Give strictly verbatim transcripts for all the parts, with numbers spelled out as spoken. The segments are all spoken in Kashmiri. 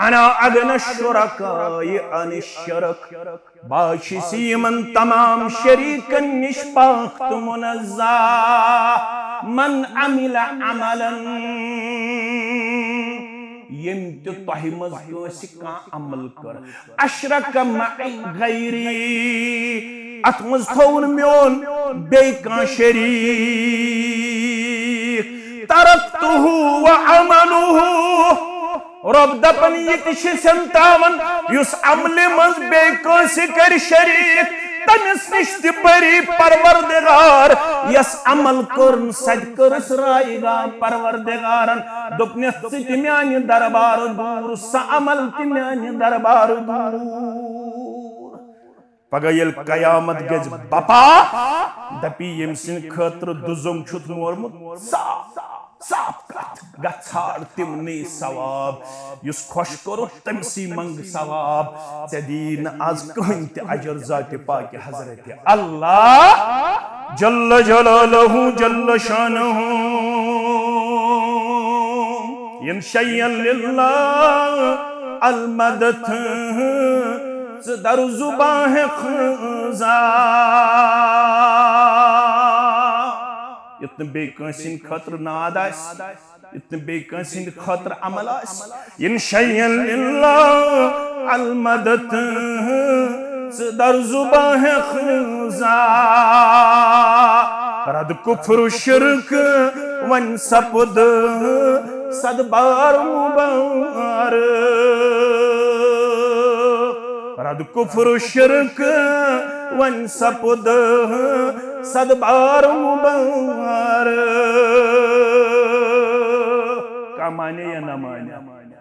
انا اغنی الشرکاء عن الشرک۔ بہٕ چھُس یِمن تمام شریکن نِش پاک تہٕ منزہ۔ من عمل عملا، ییٚمۍ تہِ تۄہہِ منٛز کٲنٛسہِ کانٛہہ عمل کٔر، اشرک معی غیری، اتھ منٛز تھوٚو نہٕ میون بیٚیہِ کانٛہہ شریک، ترکتہ وعملہ، رۄب دپان، یہِ تہِ چھِ سمتاوان، یُس عملہِ منٛز بیٚیہِ کٲنٛسہِ کرِ شریک، تٔمِس نِش تہِ بری پروردگار۔ یس عمل کوٚرُن، سۄ تہِ کٔرٕس رایگاہ پروردگارن۔ دوٚپنس، ژٕ تہِ میانہِ دربارٕ دوٗر، سۄ عمل تہِ میانہِ دربارٕ دوٗر۔ پگاہ ییٚلہِ قیامت گژھِ بپا، دپی، ییٚمہِ سٕنٛدِ خٲطرٕ دُزوم چھُتھ مورمُت، صاف، صاف کتھ، گژھ ژھانڈ تِمنٕے ثواب۔ یُس خۄش کوٚرُتھ، تٔمۍ سٕے منٛگ ثواب۔ ژےٚ دِیی نہٕ از کٕہٕنۍ تہِ اجر ذاتِ پاکِ حضرت اللہ جل جلالہ جل شانہ۔ ین شیئن للہ المدد، ژٕ در زبان خزاں۔ یُتھ نہٕ بیٚیہِ کٲنٛسہِ ہٕنٛدِ خٲطرٕ ناد آسہِ، یُتھ نہٕ بیٚیہِ کٲنٛسہِ ہٕنٛدِ خٲطرٕ عمل آسہِ۔ ان شیئن الا المدد، ژٕ در زبان خزاں۔ رد کفر و شرک وۄنۍ سپُد صد بار مبارک۔ رد کفر و شرک وۄنۍ سپُد صد بار مبارک۔ کانٛہہ مانے یا نہ مانے،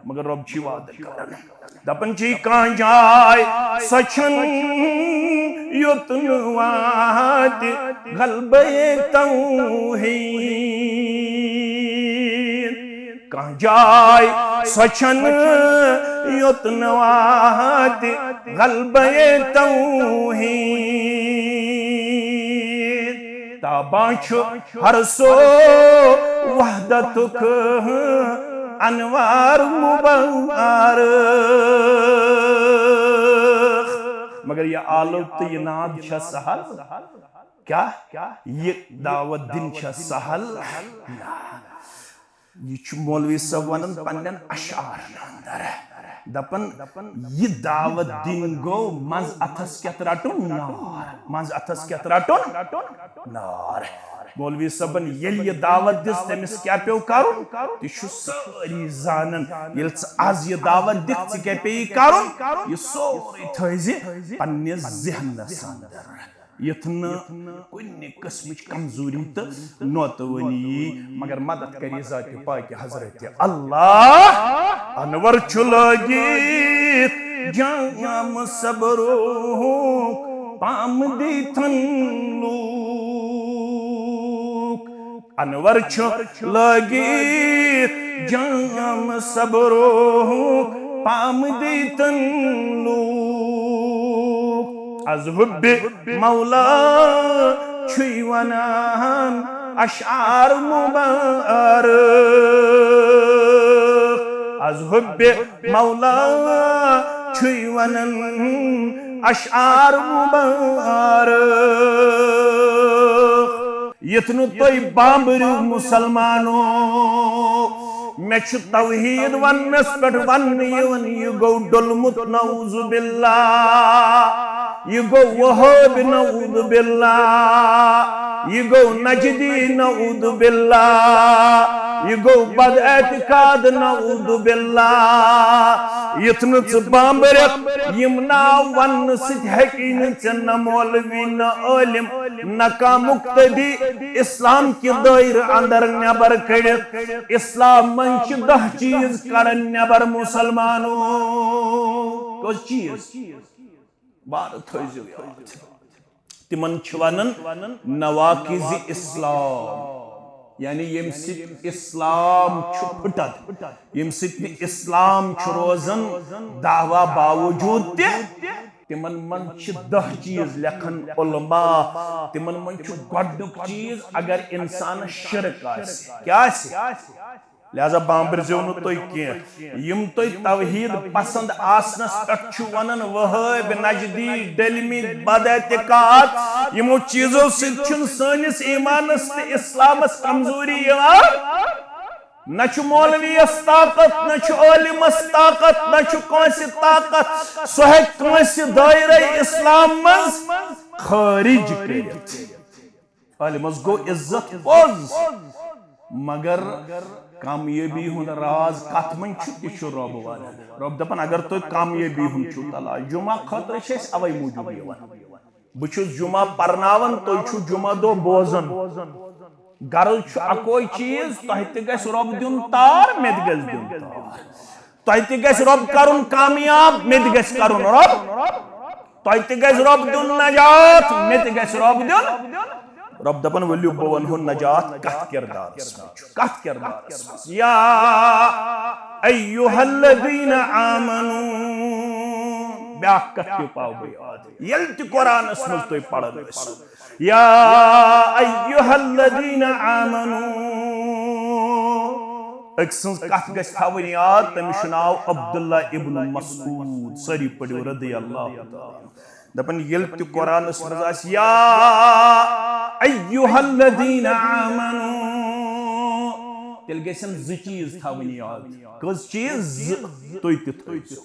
مگر رۄب چھُ وعدٕ کران۔ دپان چھِ کانٛہہ جاے سۄ چھَنہٕ یوٚت نہٕ واتہِ غلبے توحید۔ کانٛہہ جاے سۄ چھَنہٕ یوٚت نہٕ واتہِ غلبے توحید۔ تابان چھُ ہر سو وحدتُک انوار مبارک۔ مگر یہِ آلو تہٕ یہِ ناد چھا سہل؟ کیٛاہ یہِ دعوت دِنۍ چھا سہل؟ نہ۔ یہِ چھُ مولوی صٲب ونان پننٮ۪ن اشعارن اندر، دپان، یہِ دعوت دِنۍ گوٚو منٛز اتھس کیتھ رٹُن؟ نار۔ منٛز اتھس کیتھ رٹُن؟ نار۔ مولوی صٲبن ییٚلہِ یہِ دعوت دِژ، تٔمِس کیٛاہ پیوٚو کرُن؟ تہِ چھُ سٲری زانان۔ ییٚلہِ ژٕ از یہِ دعوت دِکھ، ژٕ کیٛاہ پیٚیہِ کرُن؟ یہِ سورُے تھٲیزِ پننِس ذہنس اندر۔ یُتھ نہٕ کُنہِ قٕسمٕچ کمزوری تہٕ نوتوٲنی یی، مگر مدد کری ذاتِ پاکِ حضرت اللہ۔ انور چھُ لٲگِتھ جام صبرُک پام دیتن لوٗکھ۔ انور چھُ لٲگِتھ جام صبرُک پام دیتن لوٗکھ۔ از حب مولا چھُے ونان اشعار مبارک۔ از حب مولا چھُے ونان اشعار مبارک۔ یُتھ نہٕ تُہۍ بامبرِو مسلمانو، مےٚ چھُ توحید وننس پٮ۪ٹھ وننہٕ یِوان، یہِ گوٚو ڈوٚلمُت نعوذ باللہ، یہِ گوٚو وہابی نعوذ باللہ، یہِ گوٚو نجدی نعوذ باللہ، یہِ گوٚو بد اعتقاد نعوذ باللہ۔ یُتھ نہٕ ژٕ بامبرکھ، یِم ناو وننہٕ سۭتۍ ہیٚکی نہٕ ژےٚ نہ مولوی نہ عٲلم نہ کانٛہہ مقتدی اسلام کہِ دٲیرٕ اندر نٮ۪بر کٔڑِتھ۔ اسلام منٛز چھِ دَہ چیٖز کڑان نٮ۪بر مسلمانو۔ کٔژ چیٖز؟ بار تھٲیزیو یاد۔ تِمن چھِ ونان نواقض اسلام، یعنی ییٚمہِ سۭتۍ اسلام چھُ پھٕٹان، ییٚمہِ سۭتۍ نہٕ اسلام چھُ روزان دعویٰ باوجود تہِ۔ تِمن منٛز چھِ دَہ چیٖز لیکھان علماء۔ تِمن منٛز چھُ گۄڈٕنیُک چیٖز، اگر انسانس شرک آسہِ، کیٛاہ آسہِ؟ لہذا بامبرزیو نہٕ تُہۍ کینٛہہ۔ یِم تُہۍ توحید پسند آسنس پٮ۪ٹھ چھِو ونان وہٲبۍ، نجدی، ڈٔلمٕتۍ، بدعتکار، یِمو چیٖزو سۭتۍ چھُنہٕ سٲنِس ایمانس تہٕ اسلامس کمزوری یِوان۔ نہ چھُ مولویس طاقت، نہ چھُ عٲلمس طاقت، نہ چھُ کٲنٛسہِ طاقت۔ سُہ ہیٚکہِ کٲنٛسہِ دٲیرہ اسلام منٛز خٲرج کٔرِتھ۔ عالمس گوٚو عزت پوٚز، مگر کامیٲبی ہُنٛد راز کتھ منٛز چھُ، تہِ چھُ رۄب ونان۔ رۄب دپان، اگر تُہۍ کامیٲبی ہُنٛد چھُو تلاش، جمعہ خٲطرٕ چھِ أسۍ اوے موٗجوٗب یِوان۔ بہٕ چھُس جمعہ پرناوان، تُہۍ چھِو جمعہ دۄہ بوزان۔ غرض چھُ اکوے چیٖز، تۄہہِ تہِ گژھِ رۄب دیُن تار، مےٚ تہِ گژھِ دیُن تار۔ تۄہہِ تہِ گژھِ رۄب کرُن کامیاب، مےٚ تہِ گژھِ کرُن رۄب۔ تۄہہِ تہِ گژھِ رۄب دیُن نجات، مےٚ تہِ گژھِ رۄب دیُن۔ رۄب دپان، ؤلِو بہٕ ونہو نجات کتھ کردارس منٛز چھُ، کتھ کردارس منٛز۔ یا ایھا الذین آمنو، بیاکھ کتھ تہِ پاو بہٕ یاد۔ ییٚلہِ تہِ قرآنس منٛز تُہۍ پران ٲسِو، یا ایھا الذین آمنو، أکۍ سٕنٛز کتھ گژھِ تھاوٕنۍ یاد، تٔمِس چھُ ناو عبداللہ ابن مسعود، سٲری پٔرِو رضی اللہ تعالیٰ عنہ۔ دپان، ییٚلہِ تہِ قرآنس منٛز آسہِ، یا ایھا الذین آمنو، تیٚلہِ گژھن زٕ چیٖز تھاوٕنۍ یاد۔ کٔژ چیٖز؟ زٕ۔ تُہۍ تہِ تھٲیِو۔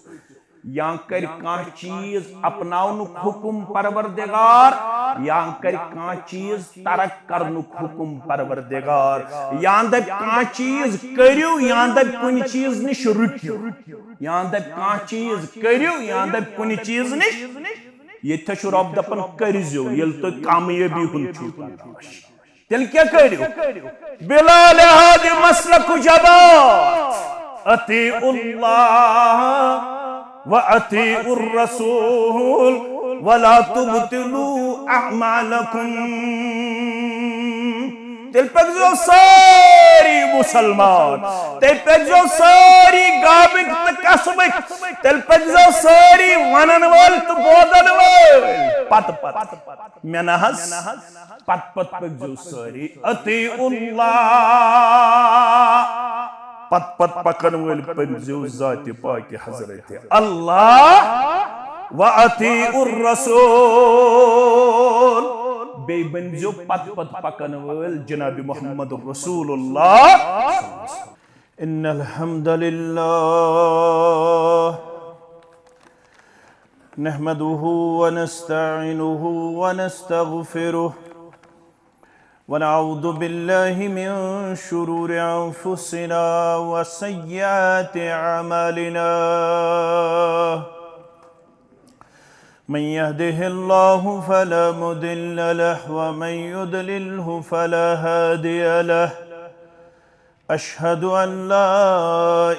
یا کرِ کانٛہہ چیٖز اپناونُک حکم پروردگار، یا کرِ کانٛہہ چیٖز ترک کرنُک حکم پروردگار۔ یا دپہِ کانٛہہ چیٖز کٔرِو، یا دپہِ کُنہِ چیٖز نِش رُکِو۔ یا دپہِ کانٛہہ چیٖز کٔرِو، یا دپہِ کُنہِ چیٖز نِش۔ ییٚتہِ چھُ رۄب دپان، کٔرۍزیو، ییٚلہِ تُہۍ کامیٲبی ہُنٛد چھُو تلاش۔ تیٚلہِ کیٛاہ کٔرِو؟ بلا لحاظ مسلک و جماعت، اطیعوا اللہ و اطیعوا الرسول ولا تبطلوا اعمالکم۔ تیٚلہِ پٔکۍزیو سٲری مُسلمان، تیٚلہِ پٔکۍزیو سٲری گامٕکۍ تہٕ قصبٕکۍ، تیٚلہِ پٔکۍزیو سٲری ونن وٲلۍ تہٕ بوزن وٲلۍ۔ پتہٕ پتہٕ مےٚ نہ حظ، پتہٕ پتہٕ پٔکۍزیو سٲری۔ اطیعوا اللہ، پتہٕ پتہٕ پکن وٲلۍ پٔکۍزیو ذاتِ پاکِ حضرت اللہ، و اطیعوا الرسول، بیٚیہِ بٔنۍزیو پتہٕ پتہٕ پکن وٲلۍ جناب محمد رسول اللہ۔ ان الحمد للہ نحمده ونستعينه ونستغفره ونعوذ بالله من شرور أنفسنا وسيئات أعمالنا. من يهده الله فلا مضل له ومن يضلله فلا هادي له. أشهد أن لا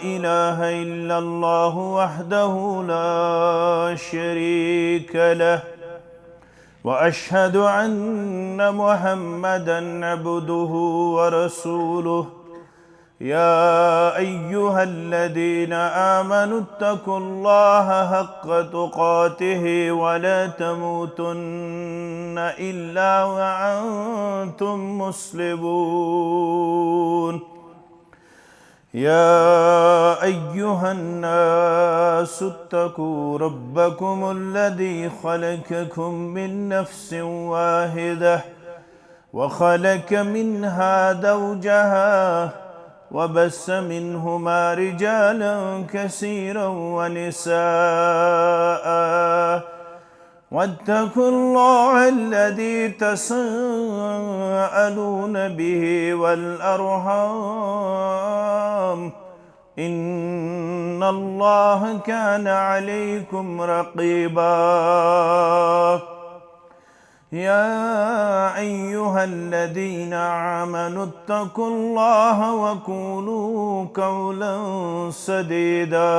إله إلا الله وحده لا شريك له، وأشهد أن محمدا عبده ورسوله. يا أيها الذين آمنوا اتقوا الله حق تقاته ولا تموتن إلا وأنتم مسلمون. يا أيها الناس اتقوا ربكم الذي خلقكم من نفس واحدة وخلق منها زوجها وبث منهما رجالا كثيرا ونساء واتقوا الله الذي تساءلون به والأرحام إن الله كان عليكم رقيبا. يا أيها الذين آمنوا اتقوا الله وقولوا قولا سديدا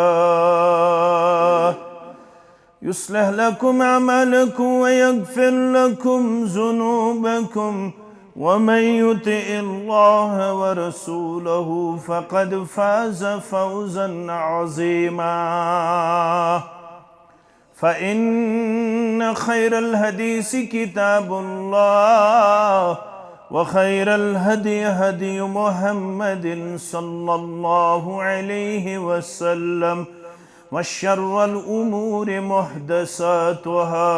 يصلح لكم أعمالكم ويغفر لكم ذنوبكم ومن يطع الله ورسوله فقد فاز فوزا عظيما. فإن خير الحديث كتاب الله وخير الهدي هدي محمد صلى الله عليه وسلم، وشر الأمور محدثاتها،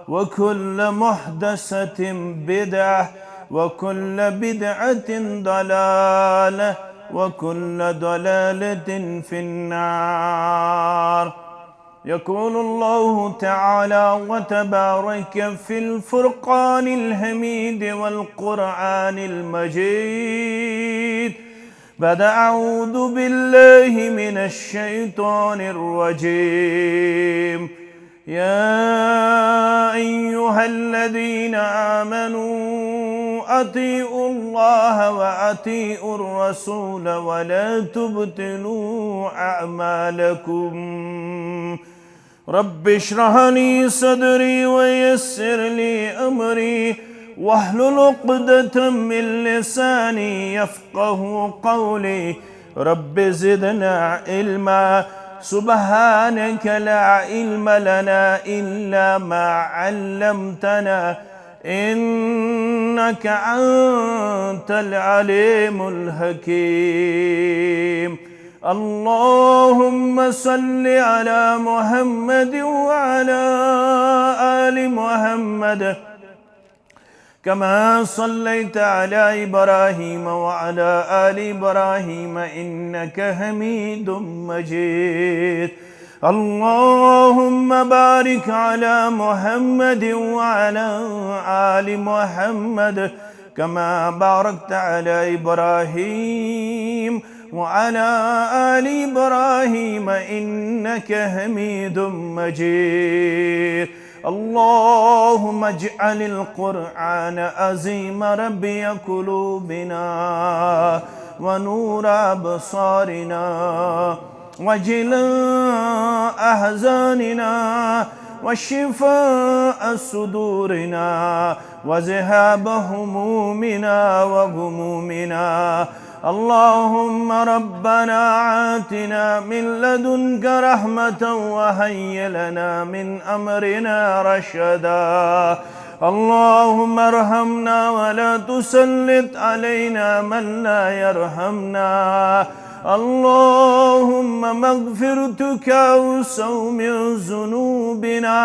وكل محدثة بدعة، وكل بدعة ضلالة، وكل ضلالة في النار. يقول الله تعالى وتبارك في الفرقان الحميد والقرآن المجيد بعد أعوذ بالله من الشيطان الرجيم. يا أيها الذين آمنوا أطيعوا الله وأطيعوا الرسول ولا تبطلوا أعمالكم. رب اشرح لي صدري ويسر لي أمري واحلل عقدة من لساني يفقه قولي. رب زدنا علما. سبحانك لا علم لنا إلا ما علمتنا إنك أنت العليم الحكيم. اللهم صل على محمد وعلى آل محمد كما صليت على إبراهيم وعلى آل إبراهيم إنك حميد مجيد. اللهم بارك على محمد وعلى آل محمد كما باركت على إبراهيم وعلى آل إبراهيم إنك حميد مجيد. اللهم اجعل القرآن العظيم ربيع قلوبنا ونور أبصارنا وجلاء أحزاننا وشفاء صدورنا وذهاب همومنا وغمومنا. اللهم ربنا آتنا من لدنك رحمة وهيئ لنا من أمرنا رشدا. اللهم ارحمنا ولا تسلط علينا من لا يرحمنا. اللهم مغفرتك أوسع من ذنوبنا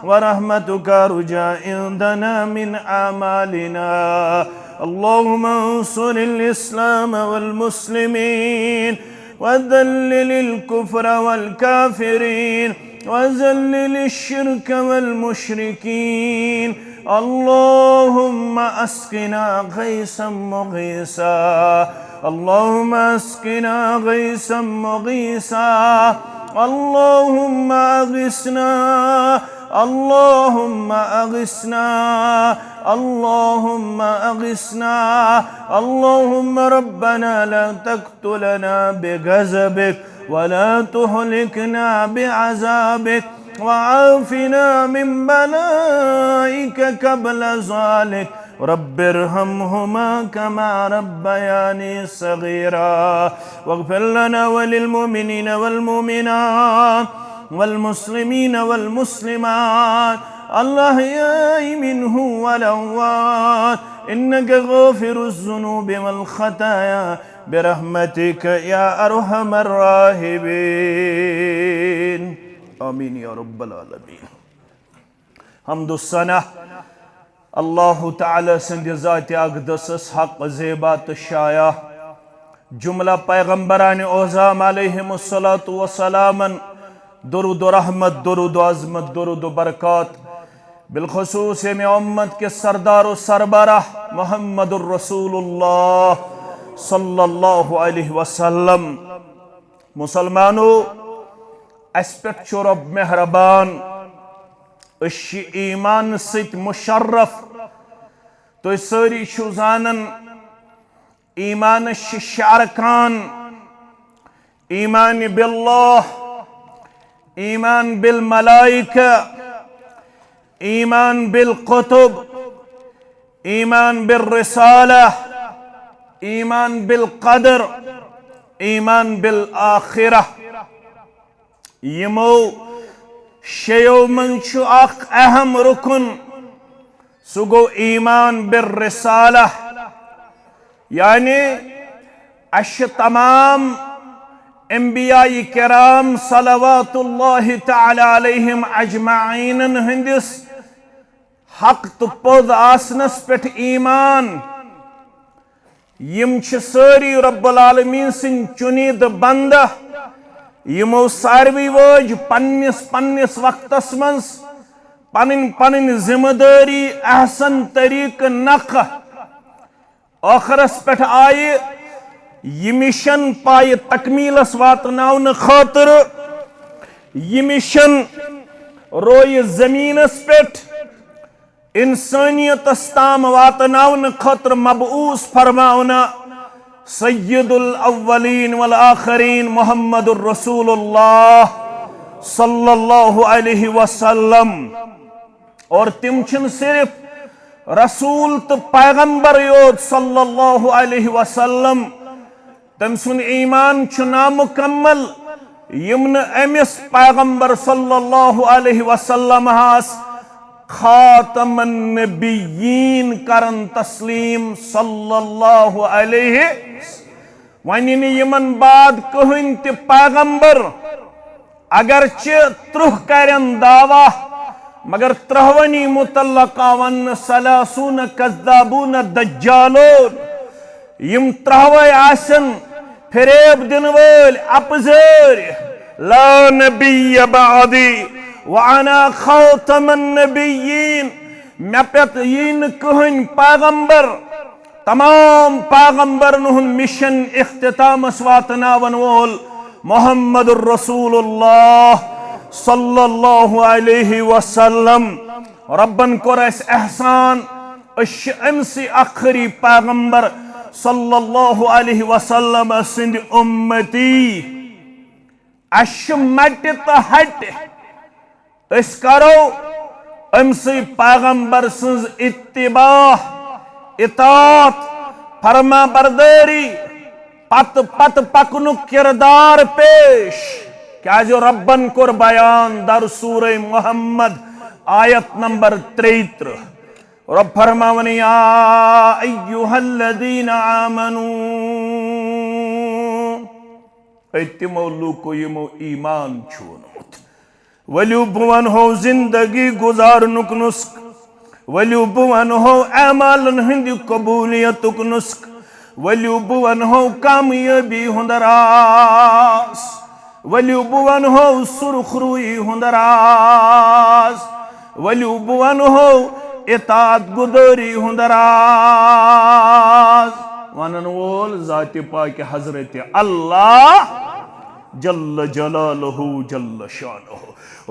ورحمتك أرجى عندنا من أعمالنا. اللهم انصر الإسلام والمسلمين وذلل الكفر والكافرين وذلل الشرك والمشركين. اللهم أسقنا غيثا مغيثا. اللهم أسقنا غيثا مغيثا. اللهم أغثنا. اللهم أغثنا. اللهم أغثنا. اللهم ربنا لا تقتلنا بغضبك ولا تهلكنا بعذابك وعافنا من بلائك قبل ذلك. رب ارحمهما كما ربياني صغيرا. واغفر لنا وللمؤمنين والمؤمنات والمسلمين والمسلمات الأحياء منهم والأموات إنك غافر الذنوب والخطايا برحمتك يا أرحم الراحمين. آمين يا رب العالمين. حمد و ثنا اللہ تعالیٰ سٕنٛدِ ذاتِ اقدسس، حق، زیبا تہٕ شایان۔ جملہ پیغمبران اعظام علیہم الصلوۃ والسلامن درود و رحمت، درود و عظمت، درود و برکات، بالخصوص ییٚمہِ امت کِس سردار و سربراہ محمد الرسول اللہ صلی اللہ علیہ وسلم۔ مسلمانو، اسہِ پٮ۪ٹھ چھُ رۄب مہربان۔ أسۍ چھِ ایمان سۭتۍ مشرف۔ تُہۍ سٲری چھِو زانان، ایمانس چھِ شےٚ ارکان: ایمان باللہ، ایمان بالملائکہ، ایمان بالکتب، ایمان بالرسالہ، ایمان بالقدر، ایمان بالآخرہ۔ یِمو شیٚیو منٛز چھُ اکھ اہم رُکُن، سُہ گوٚو ایمان بالرسالہ، یعنی اَسہِ چھِ تمام انبیاء کرام صلوات اللہ تعالی علیہم اجمعینن ہٕنٛدِس حق تہٕ پوٚز آسنس پٮ۪ٹھ ایمان۔ یِم چھِ سٲری رب العالمین سٕنٛدۍ چُنیدٕ بندہ، یِمو ساروی وٲج پننِس پننِس وقتس منٛز پنٕنۍ پنٕنۍ ذمہٕ دٲری احسن طریقہٕ نکھٕ۔ ٲخرس پٮ۪ٹھ آیہِ یہِ مِشن پایہِ تکمیلس واتناونہٕ خٲطرٕ۔ یہِ مِشن رویہِ زمینس پٮ۪ٹھ انسانیتس تام واتناونہٕ خٲطرٕ مبعوث فرماونہٕ سید الاولین والآخرین محمد الرسول اللہ صلی اللہ علیہ وسلم۔ اور تِم چھِنہٕ صرف رسول تہٕ پیغمبر یوت صلی اللہ علیہ وسلم، تٔمۍ سُنٛد ایمان چھُ نامکمل، یِم نہٕ أمِس پیغمبر صلی اللہ علیہ وسلم ہس خاتم النبیین کرن تسلیم صلی اللہ علیہ۔ وۄنۍ یِنہٕ یِمن بعد کٕہٕنۍ تہِ پیغمبر، اگرچہ ترٕٛہ کرن دعویٰ، مگر ترٛہونی متعلقہ وننہٕ ثلاثون کذابون دجالون۔ یِم ترٛہوے آسن فریب دِنہٕ وٲلۍ، اپزٲرۍ۔ لا نبی بعدی وانا خاتم النبیین۔ مےٚ پٮ۪ٹھ یی نہٕ کٕہٕنۍ پیغمبر۔ تمام پیغمبرن ہُنٛد مِشن اختتامس واتناون وول محمد رسول اللہ صلی اللہ علیہ وسلم۔ ربن کوٚر اسہِ احسان، أسۍ چھِ أمسٕے ٲخری پیغمبر صلی اللہ علیہ وسلم سٕنٛدۍ اُمتی۔ اسہِ چھِ مٹہِ تہٕ ہٹہِ، أسۍ کرو أمسٕے پیغمبر سٕنٛز اتباع، اطاعت، فرما بردٲری، پتہٕ پتہٕ پکنُک کردار پیش۔ کیازِ ربن کوٚر بیان در سورہ محمد، آیت نمبر ترٛیہِ ترٕٛہ۔ رب فرماون، یا ایھا الذین آمنو، اے تِمو لوٗکو یِمو ایمان چھُ اوٚنمُت، ؤلِو بہٕ ونہو زندگی گُزارنُک نُسخہٕ، ؤلِو بہٕ ونہو اعمالن ہٕنٛدِ قبولیتُک نُسخہٕ، ؤلِو بہٕ ونہو کامیٲبی ہُنٛد راز، ؤلِو بہٕ ونہو سُرخ رویی ہُنٛد راز، ؤلِو بہٕ ونہو اطاعت گُزٲری ہُنٛد راز۔ ونن وول ذاتِ پاکِ حضرت اللہ جل جلالہ جل شانہ۔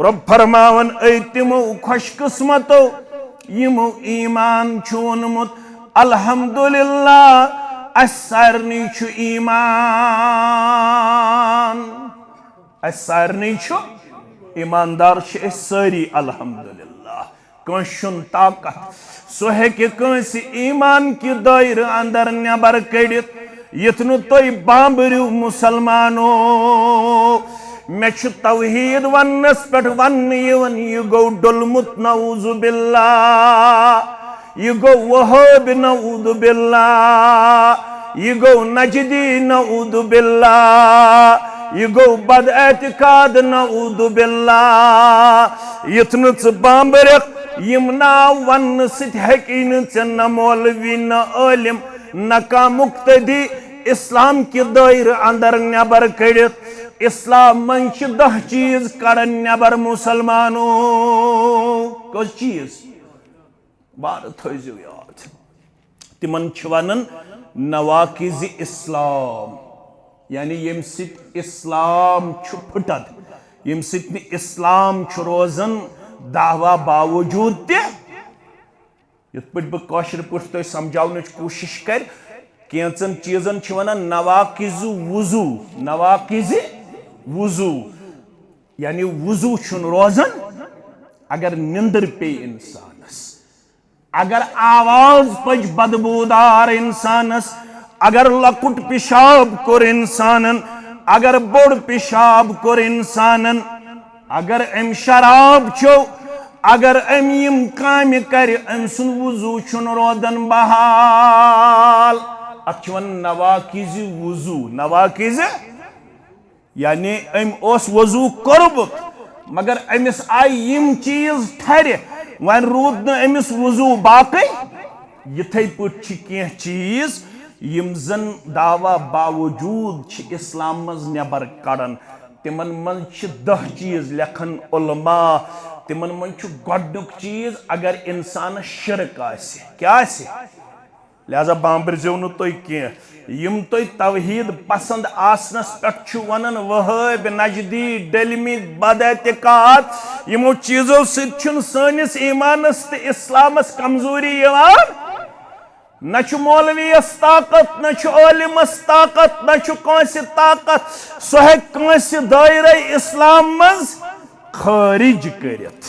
رب فرماون، اے تِمو خوش قسمتو یِمو ایمان چھُ اوٚنمُت۔ الحمدللہ، اسہِ سارنٕے چھُ ایمان۔ اسہِ سارنٕے چھُ، ایماندار چھِ أسۍ سٲری الحمدللہ۔ کٲنٛسہِ چھُنہٕ طاقت، سُہ ہیٚکہِ کٲنٛسہِ ایمان کہِ دٲیرٕ اندر نٮ۪بر کٔڑِتھ۔ یِتھ نہٕ تُہۍ بامبرِو مسلمانو۔ مےٚ چھُ توحید وننس پٮ۪ٹھ وننہٕ یِوان، یہِ گوٚو ڈوٚلمُت نعوذ باللہ، یہِ گوٚو وہابی نعوذ باللہ، یہِ گوٚو نجدی نعوذ باللہ، یہِ گوٚو بد اعتقاد نعوذ باللہ۔ یِتھ نہٕ ژٕ بامبرکھ، یِم ناو وننہٕ سۭتۍ ہیٚکی نہٕ ژےٚ نہ مولوی، نہ عٲلم، نہ کانٛہہ مقتدی اسلام کہِ دٲیرٕ اندر نٮ۪بر کٔڑِتھ۔ اسلام منٛز چھِ دَہ چیٖز کڑان نٮ۪بر مسلمانو۔ کٔژ چیٖز؟ بار تھٲیزیو یاد۔ تِمن چھِ ونان نواقض اسلام، یعنی ییٚمہِ سۭتۍ اسلام چھُ پھٕٹان، ییٚمہِ سۭتۍ نہٕ اسلام چھُ روزان دعویٰ باوجود تہِ۔ یِتھ پٲٹھۍ بہٕ کٲشِر پٲٹھۍ تۄہہِ سمجھاونٕچ کوٗشِش کرِ، کینٛژن چیٖزن چھِ ونان نواقض وضو، نواقض وضو، یعنی وضو چھُنہٕ روزان اگر نِندٕر پیٚیہِ انسانس، اگر آواز پٔج بدبودار انسانس، اگر لۄکُٹ پِشاب کوٚر انسانن، اگر بوٚڑ پِشاب کوٚر انسانن، اگر أمۍ شراب چیوٚو، اگر أمۍ یِم کامہِ کرِ، أمۍ سُنٛد وضو چھُنہٕ روزان بحال۔ اتھ چھِ وَنان نواقض وضو، نواقض، یعنی أمۍ اوس وضو کوٚرمُت، مگر أمِس آیہِ یِم چیٖز ٹھرِ، وۄنۍ روٗد نہٕ أمِس وضو باقٕے۔ یِتھَے پٲٹھۍ چھِ کینٛہہ چیٖز یِم زن دعویٰ باوجوٗد چھِ اسلام منٛز نٮ۪بر کڑان۔ تِمن منٛز چھِ دَہ چیٖز لیکھان علماء، تِمن منٛز چھُ گۄڈٕنیُک چیٖز، اگر انسانس شرک آسہِ، کیٛاہ آسہِ؟ لہذا بامبرزیو نہٕ تُہۍ کینٛہہ۔ یِم تُہۍ توحید پسند آسنس پٮ۪ٹھ چھِو ونان وہٲبۍ، نجدی، ڈٔلمٕتۍ، بداعتقاد، یِمو چیٖزو سۭتۍ چھُنہٕ سٲنِس ایمانس تہٕ اسلامس کمزوری یِوان۔ نہ چھُ مولویس طاقت، نہ چھُ عٲلمس طاقت، نہ چھُ کٲنٛسہِ طاقت، سُہ ہیٚکہِ کٲنٛسہِ دٲیرے اسلام منٛز خٲرج کٔرِتھ۔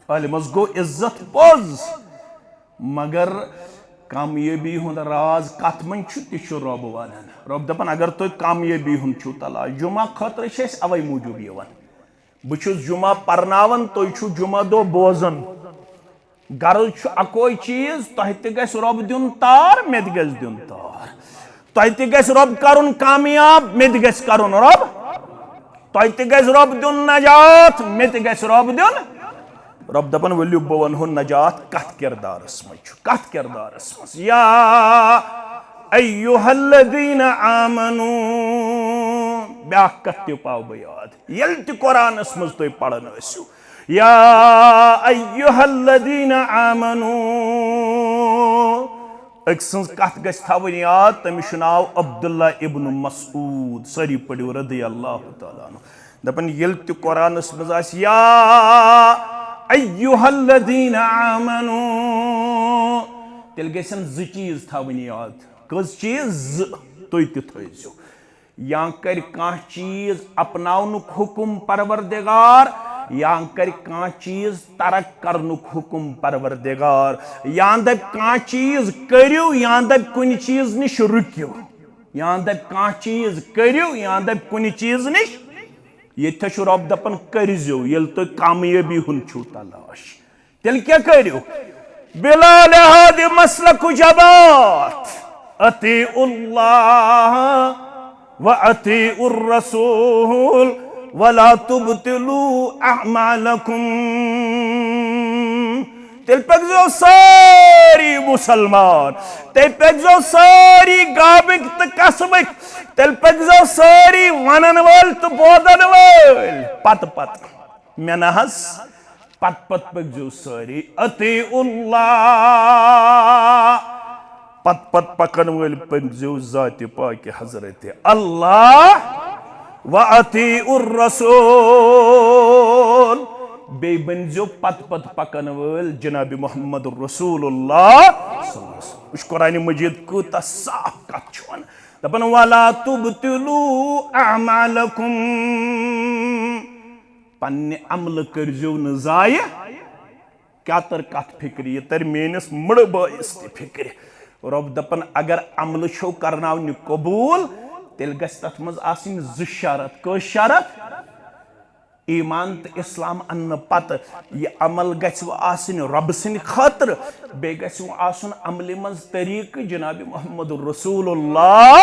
عٲلمس گوٚو عزت پوٚز، مگر کامیٲبی ہُنٛد راز کتھ منٛز چھُ، تہِ چھُ رۄب ونان۔ رۄب دپان، اگر تُہۍ کامیٲبی ہُنٛد چھُو تلاش، جمعہ خٲطرٕ چھِ أسۍ اوے موٗجوٗب یِوان۔ بہٕ چھُس جمعہ پرناوان، تُہۍ چھِو جمعہ دۄہ بوزان۔ غرض چھُ اکوے چیٖز، تۄہہِ تہِ گژھِ رۄب دیُن تار، مےٚ تہِ گژھِ دیُن تار۔ تۄہہِ تہِ گژھِ رۄب کرُن کامیاب، مےٚ تہِ گژھِ کرُن رۄب۔ تۄہہِ تہِ گژھِ رۄب دیُن نجات، مےٚ تہِ گژھِ رۄب دیُن۔ رۄب دپان، ؤلِو بہٕ ونہو نجات کتھ کردارس منٛز چھُ، کتھ کردارس منٛز۔ یا ایھا الذین آمنو، بیاکھ کتھ تہِ پاو بہٕ یاد، ییٚلہِ تہِ قرآنس منٛز تُہۍ پران ٲسِو، یا ایھا الذین آمنو، أکۍ سٕنٛز کتھ گژھِ تھاوٕنۍ یاد، تٔمِس چھُ ناو عبداللہ ابن مسعود، سٲری پٔرِو رضی اللہ تعالیٰ عنہ۔ دپان، ییٚلہِ تہِ قرآنس منٛز آسہِ، یا ایھا الذین آمنو، تیٚلہِ گژھن زٕ چیٖز تھاوٕنۍ یاد۔ کٔژ چیٖز؟ زٕ۔ تُہۍ تہِ تھٲیزیو۔ یا کرِ کانٛہہ چیٖز اپناونُک حکم پروردگار، یا کرِ کانٛہہ چیٖز ترک کرنُک حکم پروردگار، یا دپہِ کانٛہہ چیٖز کٔرِو، یا دپہِ کُنہِ چیٖز نِش رُکِو، یا دپہِ کانٛہہ چیٖز کٔرِو، یا دپہِ کُنہِ چیٖز نِش۔ ییٚتہِ چھُ رۄب دپان، کٔرۍزیو، ییٚلہِ تُہۍ کامیٲبی ہُنٛد چھُو تلاش۔ تیٚلہِ کیٛاہ کٔرِو؟ بلا لحاظ مسلک و جماعت، اطیعوا اللہ و اطیعوا الرسول ولا تبطلوا اعمالکم۔ تیٚلہِ پٔکۍزیو سٲری مُسلمان، تیٚلہِ پٔکۍزیو سٲری گامٕکۍ تہٕ قصبٕکۍ، تیٚلہِ پٔکۍزیو سٲری ونن وٲلۍ تہٕ بوزن وٲلۍ پتہٕ پتہٕ۔ مےٚ نہ حظ، پتہٕ پتہٕ پٔکۍزیو سٲری اطیعوا اللہ۔ پتہٕ پتہٕ پکن وٲلۍ پٔکۍزیو ذاتِ پاکہِ حضرت اللہ و اطیعوا الرسول۔ بیٚیہِ بٔنۍزیو پتہٕ پتہٕ پکن وٲلۍ جناب محمد رسول اللہ صلی اللہ علیہ وسلم۔ وٕچھ قرآن مجید کۭژاہ صاف کتھ چھِ ونان۔ دپان، ولا تبطلوا اعمالکم۔ پننہِ عملہٕ کٔرۍزیو نہٕ ضایع۔ کیٛاہ تر کتھ فکرِ؟ یہِ تر میٲنِس مٕڑٕ بٲیِس تہِ فکرِ۔ رۄب دپان، اگر عملہٕ چھو کرناونہِ قبوٗل، تیٚلہِ گژھِ تتھ منٛز آسٕنۍ زٕ شرط۔ کٔژ شرط؟ ایمان تہٕ اسلام اننہٕ پتہٕ یہِ عمل گژھِ وۄنۍ آسٕنۍ رۄبہٕ سٕنٛدِ خٲطرٕ، بیٚیہِ گژھِ وۄنۍ آسُن عملہِ منٛز طریٖقہٕ جناب محمد رسول اللہ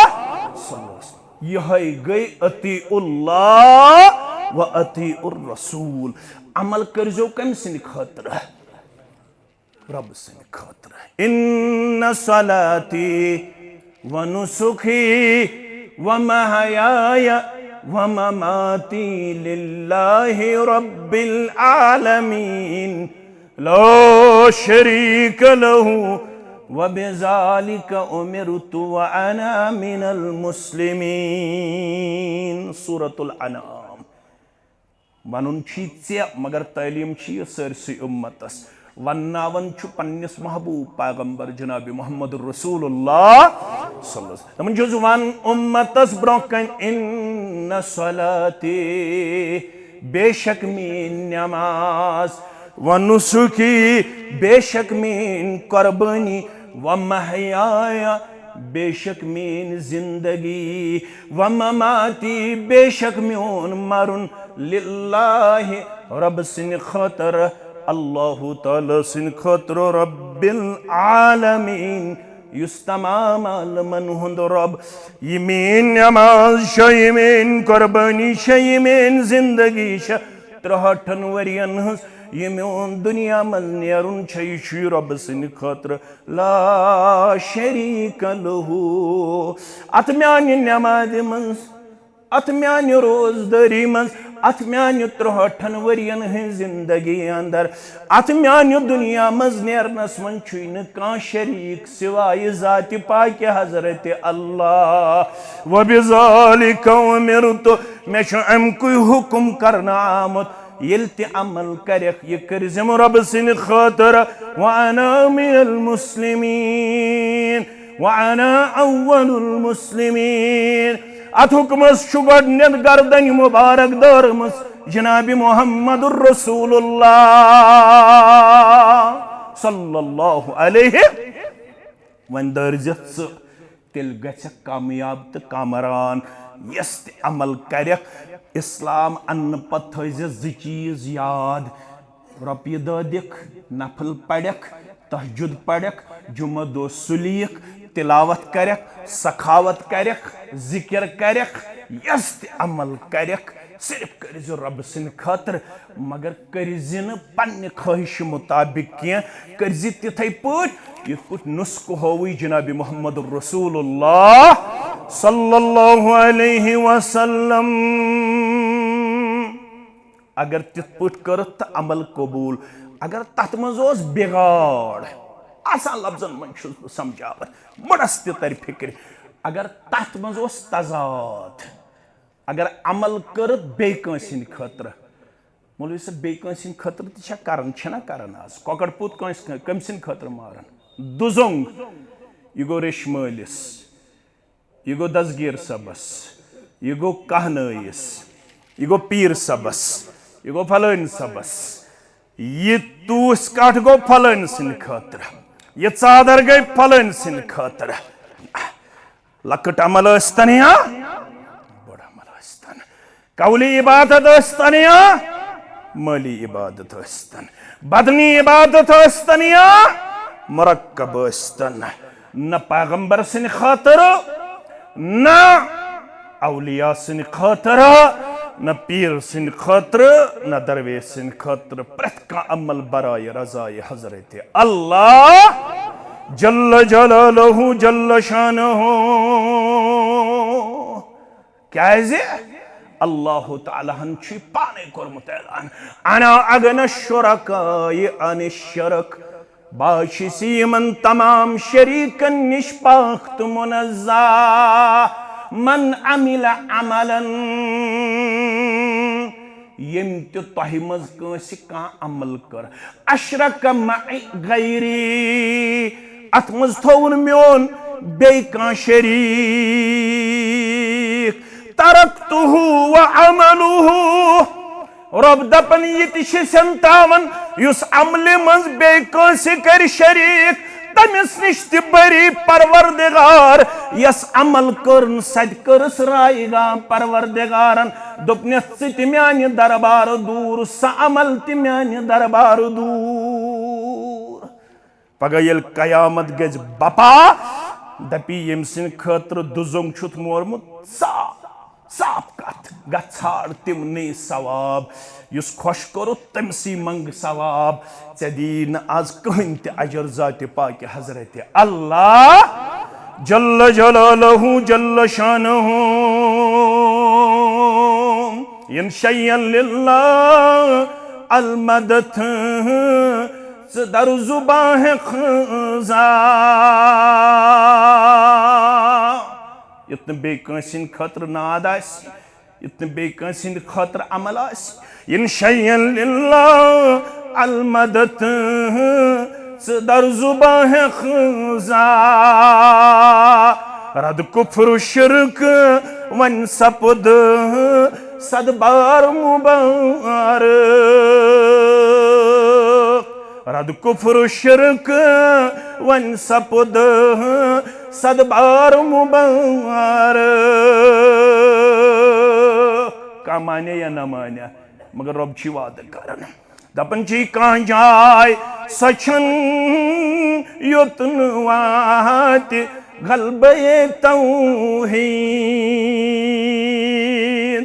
صلی اللہ علیہ وسلم۔ یِہوٚے گٔے اطیعوا اللہ و اطیعوا الرسول۔ عمل کٔرۍزیو کٔمۍ سٕنٛدِ خٲطرٕ؟ رۄبہٕ سٕنٛدِ خٲطرٕ۔ ان صلاتی و نسخی و محیای و مماتی للہ رب العالمین لا شریک لہ و بذالک امرت و انا من المسلمین۔ سورۃ الانعام۔ ونُن چھی ژےٚ، مگر تعلیٖم چھی یہِ سٲرسٕے اُمتس۔ ونناوان چھُ پننِس محبوب پیغمبر جناب محمد رسول اللہ صلی اللہ علیہ وسلم۔ دپان چھُس، ون اُمتس برونٛہہ کنہِ، ان صلاتی، بے شک میٲنۍ نماز، و نسکی، بے شک میٲنۍ قربٲنی، و محیایا، بے شک میٲنۍ زندگی، و مماتی، بے شک میون مرُن، للہ، رۄب سٕنٛدِ خٲطرٕ، اللہ تعالیٰ سٕنٛدِ خٲطرٕ رب العالمین، یُس تمام عالمن ہُنٛد رب۔ یہِ میٲنۍ نماز چھےٚ، یہِ میٲنۍ قربٲنی چھےٚ، یہِ میٲنۍ زندگی چھےٚ، ترٛہٲٹھن ؤرین ہٕنٛز، یہِ میون دُنیا منٛز نیرُن چھےٚ، یہِ چھُ رب سٕنٛدِ خٲطرٕ۔ لا شریک لہ۔ اتھ میانہِ نمازِ منٛز، اتھ میانہِ روزدٲری منٛز، اتھ میانہِ ترٛہٲٹھن ؤرین ہٕنٛز زندگی اندر، اتھ میانہِ دُنیا منٛز نیرنس منٛز چھُے نہٕ کانٛہہ شریٖک سوائے ذاتِ پاکِ حضرت اللہ۔ وبذالک امرت، مےٚ چھُ امہِ کُے حُکم کرنہٕ آمُت۔ ییٚلہِ تہِ عمل کرکھ، یہِ کٔرزِ رۄب سٕنٛدِ خٲطرٕ۔ وانا من المسلمین، وانا اول المسلمین۔ اتھ حُکمس چھُ گۄڈٕنیتھ گردن مبارک دٲرمٕژ جناب محمد رسول اللہ صلی اللہ علیہ۔ وۄنۍ دٲرزِ ژٕ، تیٚلہِ گژھکھ کامیاب تہٕ کامران۔ یۄس تہِ عمل کرکھ، اسلام اننہٕ پتہٕ تھٲیزِ زٕ چیٖز یاد۔ رۄپیہِ دہ دِکھ، نفل پرکھ، تہجد پرکھ، جمعہ دۄہ سُلیکھ، تلاوت کرکھ، سخاوت کرکھ، ذکر کرکھ، یۄس تہِ عمل کرکھ، صرف کٔرزِ رۄب سٕنٛدِ خٲطرٕ، مگر کٔرزِ نہٕ پننہِ خٲہشہِ مطابق کینٛہہ، کٔرزِ تِتھے پٲٹھۍ یِتھ پٲٹھۍ نسخہٕ ہووٕے جناب محمد رسول اللہ صلی اللہ علیہ وسلم۔ اگر تِتھ پٲٹھۍ کٔرٕتھ تہٕ عمل قبول، اگر تتھ منٛز اوس بگاڑ، آسان لفظن منٛز چھُس بہٕ سمجھاوان، مُڑس تہِ ترِ فکرِ، اگر تتھ منٛز اوس تضاد، اگر عمل کٔرٕتھ بیٚیہِ کٲنٛسہِ ہٕنٛدِ خٲطرٕ، مولوی صٲب، بیٚیہِ کٲنٛسہِ ہٕنٛدِ خٲطرٕ تہِ چھا کران، چھِنہ کران آز؟ کۄکر پوٗت کٲنٛسہِ، کٔمۍ سٕنٛدِ خٲطرٕ ماران؟ دُزونگ، یہِ گوٚو ریٚشہِ مٲلِس، یہِ گوٚو دستگیر صٲبس، یہِ گوٚو کہنٲیِس، یہِ گوٚو پیٖر صٲبس، یہِ گوٚو فلٲنۍ صٲبس، یہِ توٗسۍ کٹھ گوٚو فلٲنۍ سٕنٛدِ خٲطرٕ، یہِ ژادر گٔے فلٲنۍ سٕنٛدِ خٲطرٕ۔ لۄکٕٹ عمل ٲسۍتن یا بوٚڑ عمل ٲسۍتن، قولی عبادت ٲسۍتن یا مٲلی عبادت ٲسۍتن، بدنی عبادت ٲسۍتن یا مرکب ٲسۍتن، نہ پیغمبر سٕنٛدِ خٲطرٕ، نہ اولیاء سٕنٛدِ خٲطرٕ، نہ پیٖر سٕنٛدِ خٲطرٕ، نہ درویش سٕنٛدِ خٲطرٕ، پرٛٮ۪تھ کانٛہہ عمل برائے رضائے حضرت اللہ جل جلالہ جل شانہ۔ کیازِ؟ اللہ تعالیٰ ہن چھُ پانے کوٚرمُت اعلان، انا اغنی الشرکاء عن الشرک، بہٕ چھُس یِمن تمام شریکن نِش پاک تہٕ منزہ۔ من عمل عملا، ییٚمۍ تہِ تۄہہِ منٛز کٲنٛسہِ کانٛہہ عمل کٔر، اشرک معی غیری، اتھ منٛز تھوٚوُن میون بیٚیہِ کانٛہہ شریٖک، ترکتہ و عملہ، رۄب دپان، یہِ تہِ چھِ سٮ۪ن تراوان، یُس عملہِ منٛز بیٚیہِ کٲنٛسہِ کرِ شریٖک، تٔمِس نِش تہِ بری پروردگار۔ یۄس عمل کٔرٕن، سۄ تہِ کٔرٕس رایگان پروردگارن۔ دوٚپنس، ژٕ تہِ میانہِ دربارٕ دوٗر، سۄ عمل تہِ میانہِ دربارٕ دوٗر۔ پگاہ ییٚلہِ قیامت گژھِ بپا، دپی، ییٚمۍ سٕنٛدِ خٲطرٕ دُزونگ چھُتھ مورمُت، صاف، صاف کتھ، گژھ ژھانڈ تِمنٕے ثواب۔ یُس خۄش کوٚرُتھ، تٔمۍ سٕے منٛگ ثواب۔ ژےٚ دی نہٕ از کٕہٕنۍ تہِ اجر ذاتِ پاکِ حضرت اللہ جل جلالہ جل شانہ۔ ان شیئا للہ المدد، ژٕ در زبان خزا۔ یُتھ نہٕ بیٚیہِ کٲنٛسہِ ہٕنٛدِ خٲطرٕ ناد آسہِ، یُتھ نہٕ بیٚیہِ کٲنٛسہِ ہٕنٛدِ خٲطرٕ عمل آسہِ۔ ان شیئا للہ المدد، ژٕ در زبان خزا۔ رد کفر و شرک وۄنۍ سپُد صد بار مبارک۔ رد کفر و شرک وۄنۍ سپُد صد بار مبارک۔ کانٛہہ مانہِ یا نہ مانہِ، مگر رۄب چھُ وعدٕ کران۔ دپان چھِ کانٛہہ جاے سۄ چھَنہٕ یوٚت نہٕ واتہِ غلبے توحید۔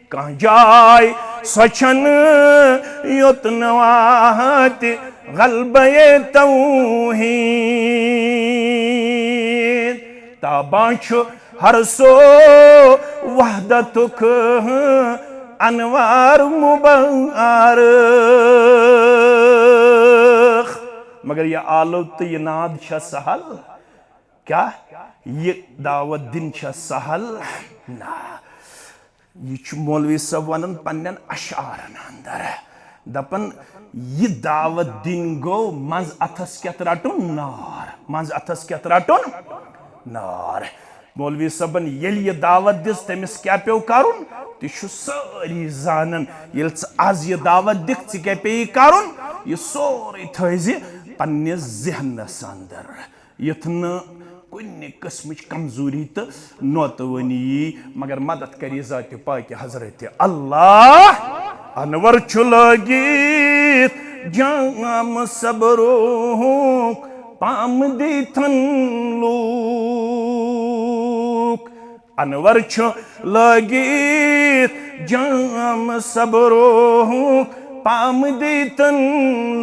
کانٛہہ جاے سۄ چھَنہٕ یوٚت نہٕ واتہِ غلبے توحید۔ تابان چھُ ہر سو وحدتُک انوار مبارک۔ مگر یہِ آلو تہٕ یہِ ناد چھا سہل؟ کیا یہِ دعوت دِنۍ چھا سہل؟ نہ۔ یہِ چھُ مولوی صٲب ونان پننٮ۪ن اشعارن اندر، دپان، یہِ دعوت دِنۍ گوٚو منٛز اتھس کیتھ رٹُن؟ نار۔ منٛز اتھس کیتھ رٹُن؟ نار۔ مولوی صٲبن ییٚلہِ یہِ دعوت دِژ، تٔمِس کیٛاہ پیوٚو کرُن؟ تہِ چھُ سٲری زانان۔ ییٚلہِ ژٕ از یہِ دعوت دِکھ، ژےٚ کیٛاہ پیٚیہِ کرُن؟ یہِ سورُے تھٲیزِ پننِس ذہنس اندر، یُتھ نہٕ کُنہِ قٕسمٕچ کمزوری تہٕ نوتوٲنی یی، مگر مدد کری ذاتِ پاکِ حضرتِ اللہ۔ انور چھُ لٲگِتھ جام صبرُک پام دیتن لوٗکھ۔ انور چھُ لٲگِتھ جام صبرُک پام دیتن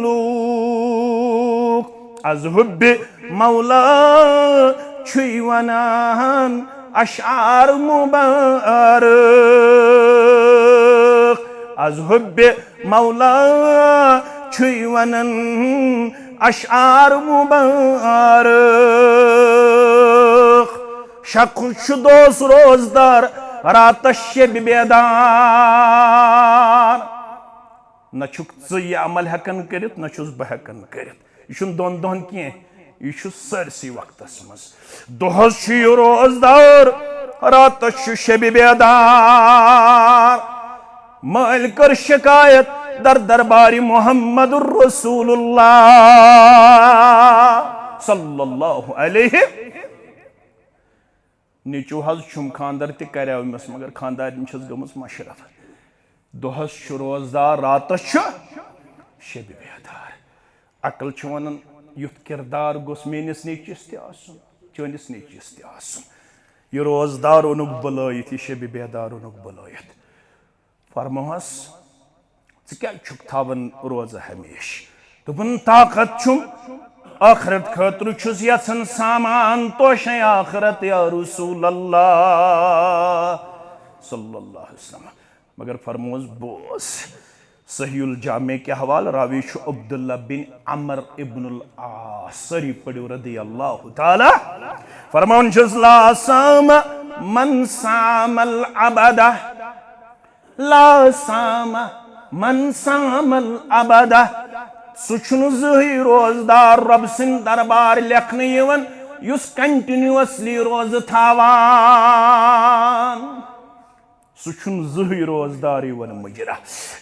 لوٗکھ۔ از حبِ مولا چھُے ونان اشعار مبارک۔ از حبِ مولا چھُے ونان اشعار مبارک۔ شخص چھُ دۄہس روزدار، راتس شبِ بیدار۔ نہ چھُکھ ژٕ یہِ عمل ہٮ۪کان کٔرِتھ، نہ چھُس بہٕ ہٮ۪کان کٔرِتھ۔ یہِ چھُنہٕ دۄن دۄہن کینٛہہ، یہِ چھُ سٲرسٕے وقتس منٛز۔ دۄہس چھُ یہِ روزدار، راتس چھُ شبِ بیدار۔ مٲلۍ کٔر شکایت در دربارِ محمد رسول اللہ صلی اللہ علیہ۔ نیٚچو حظ چھُم، خاندر تہِ کریو أمِس، مگر خاندارنہِ چھَس گٔمٕژ مشرف۔ دۄہس چھُ روزدار، راتس چھُ شبِ بیدار۔ عقل چھِ ونان، یُتھ کردار گوٚژھ میٲنِس نیٚچوِس تہِ آسُن، چٲنِس نیٚچوِس تہِ آسُن۔ یہِ روزدار اوٚنُکھ بُلٲیِتھ، یہِ شبِ بیدار اوٚنُکھ بُلٲیِتھ۔ فرموہس، ژٕ کیازِ چھُکھ تھاوان روزٕ ہمیشہٕ؟ دوٚپُن، طاقت چھُم، ٲخرت خٲطرٕ چھُس یژھان سامان توشے آخرت یا رسول اللہ صلی اللہ علیہ وسلم۔ مگر فرموس، بوز، صحیح الجامع کہِ حوالہٕ راوی چھُ عبداللہ بن عمر ابن العاص، سٲری پٔرِو رضی اللہ تعالیٰ۔ فرماوان چھُس، لا صام من صام العبدہ، لا صام من صام العبدہ۔ سُہ چھُنہٕ زٕہٕے روزدار رۄب سٕنٛدِ دربار لیکھنہٕ یِوان، یُس continuously روزٕ تھاوان۔ سُہ چھُنہٕ زٕہٕے روزدار یِوان مُجرا۔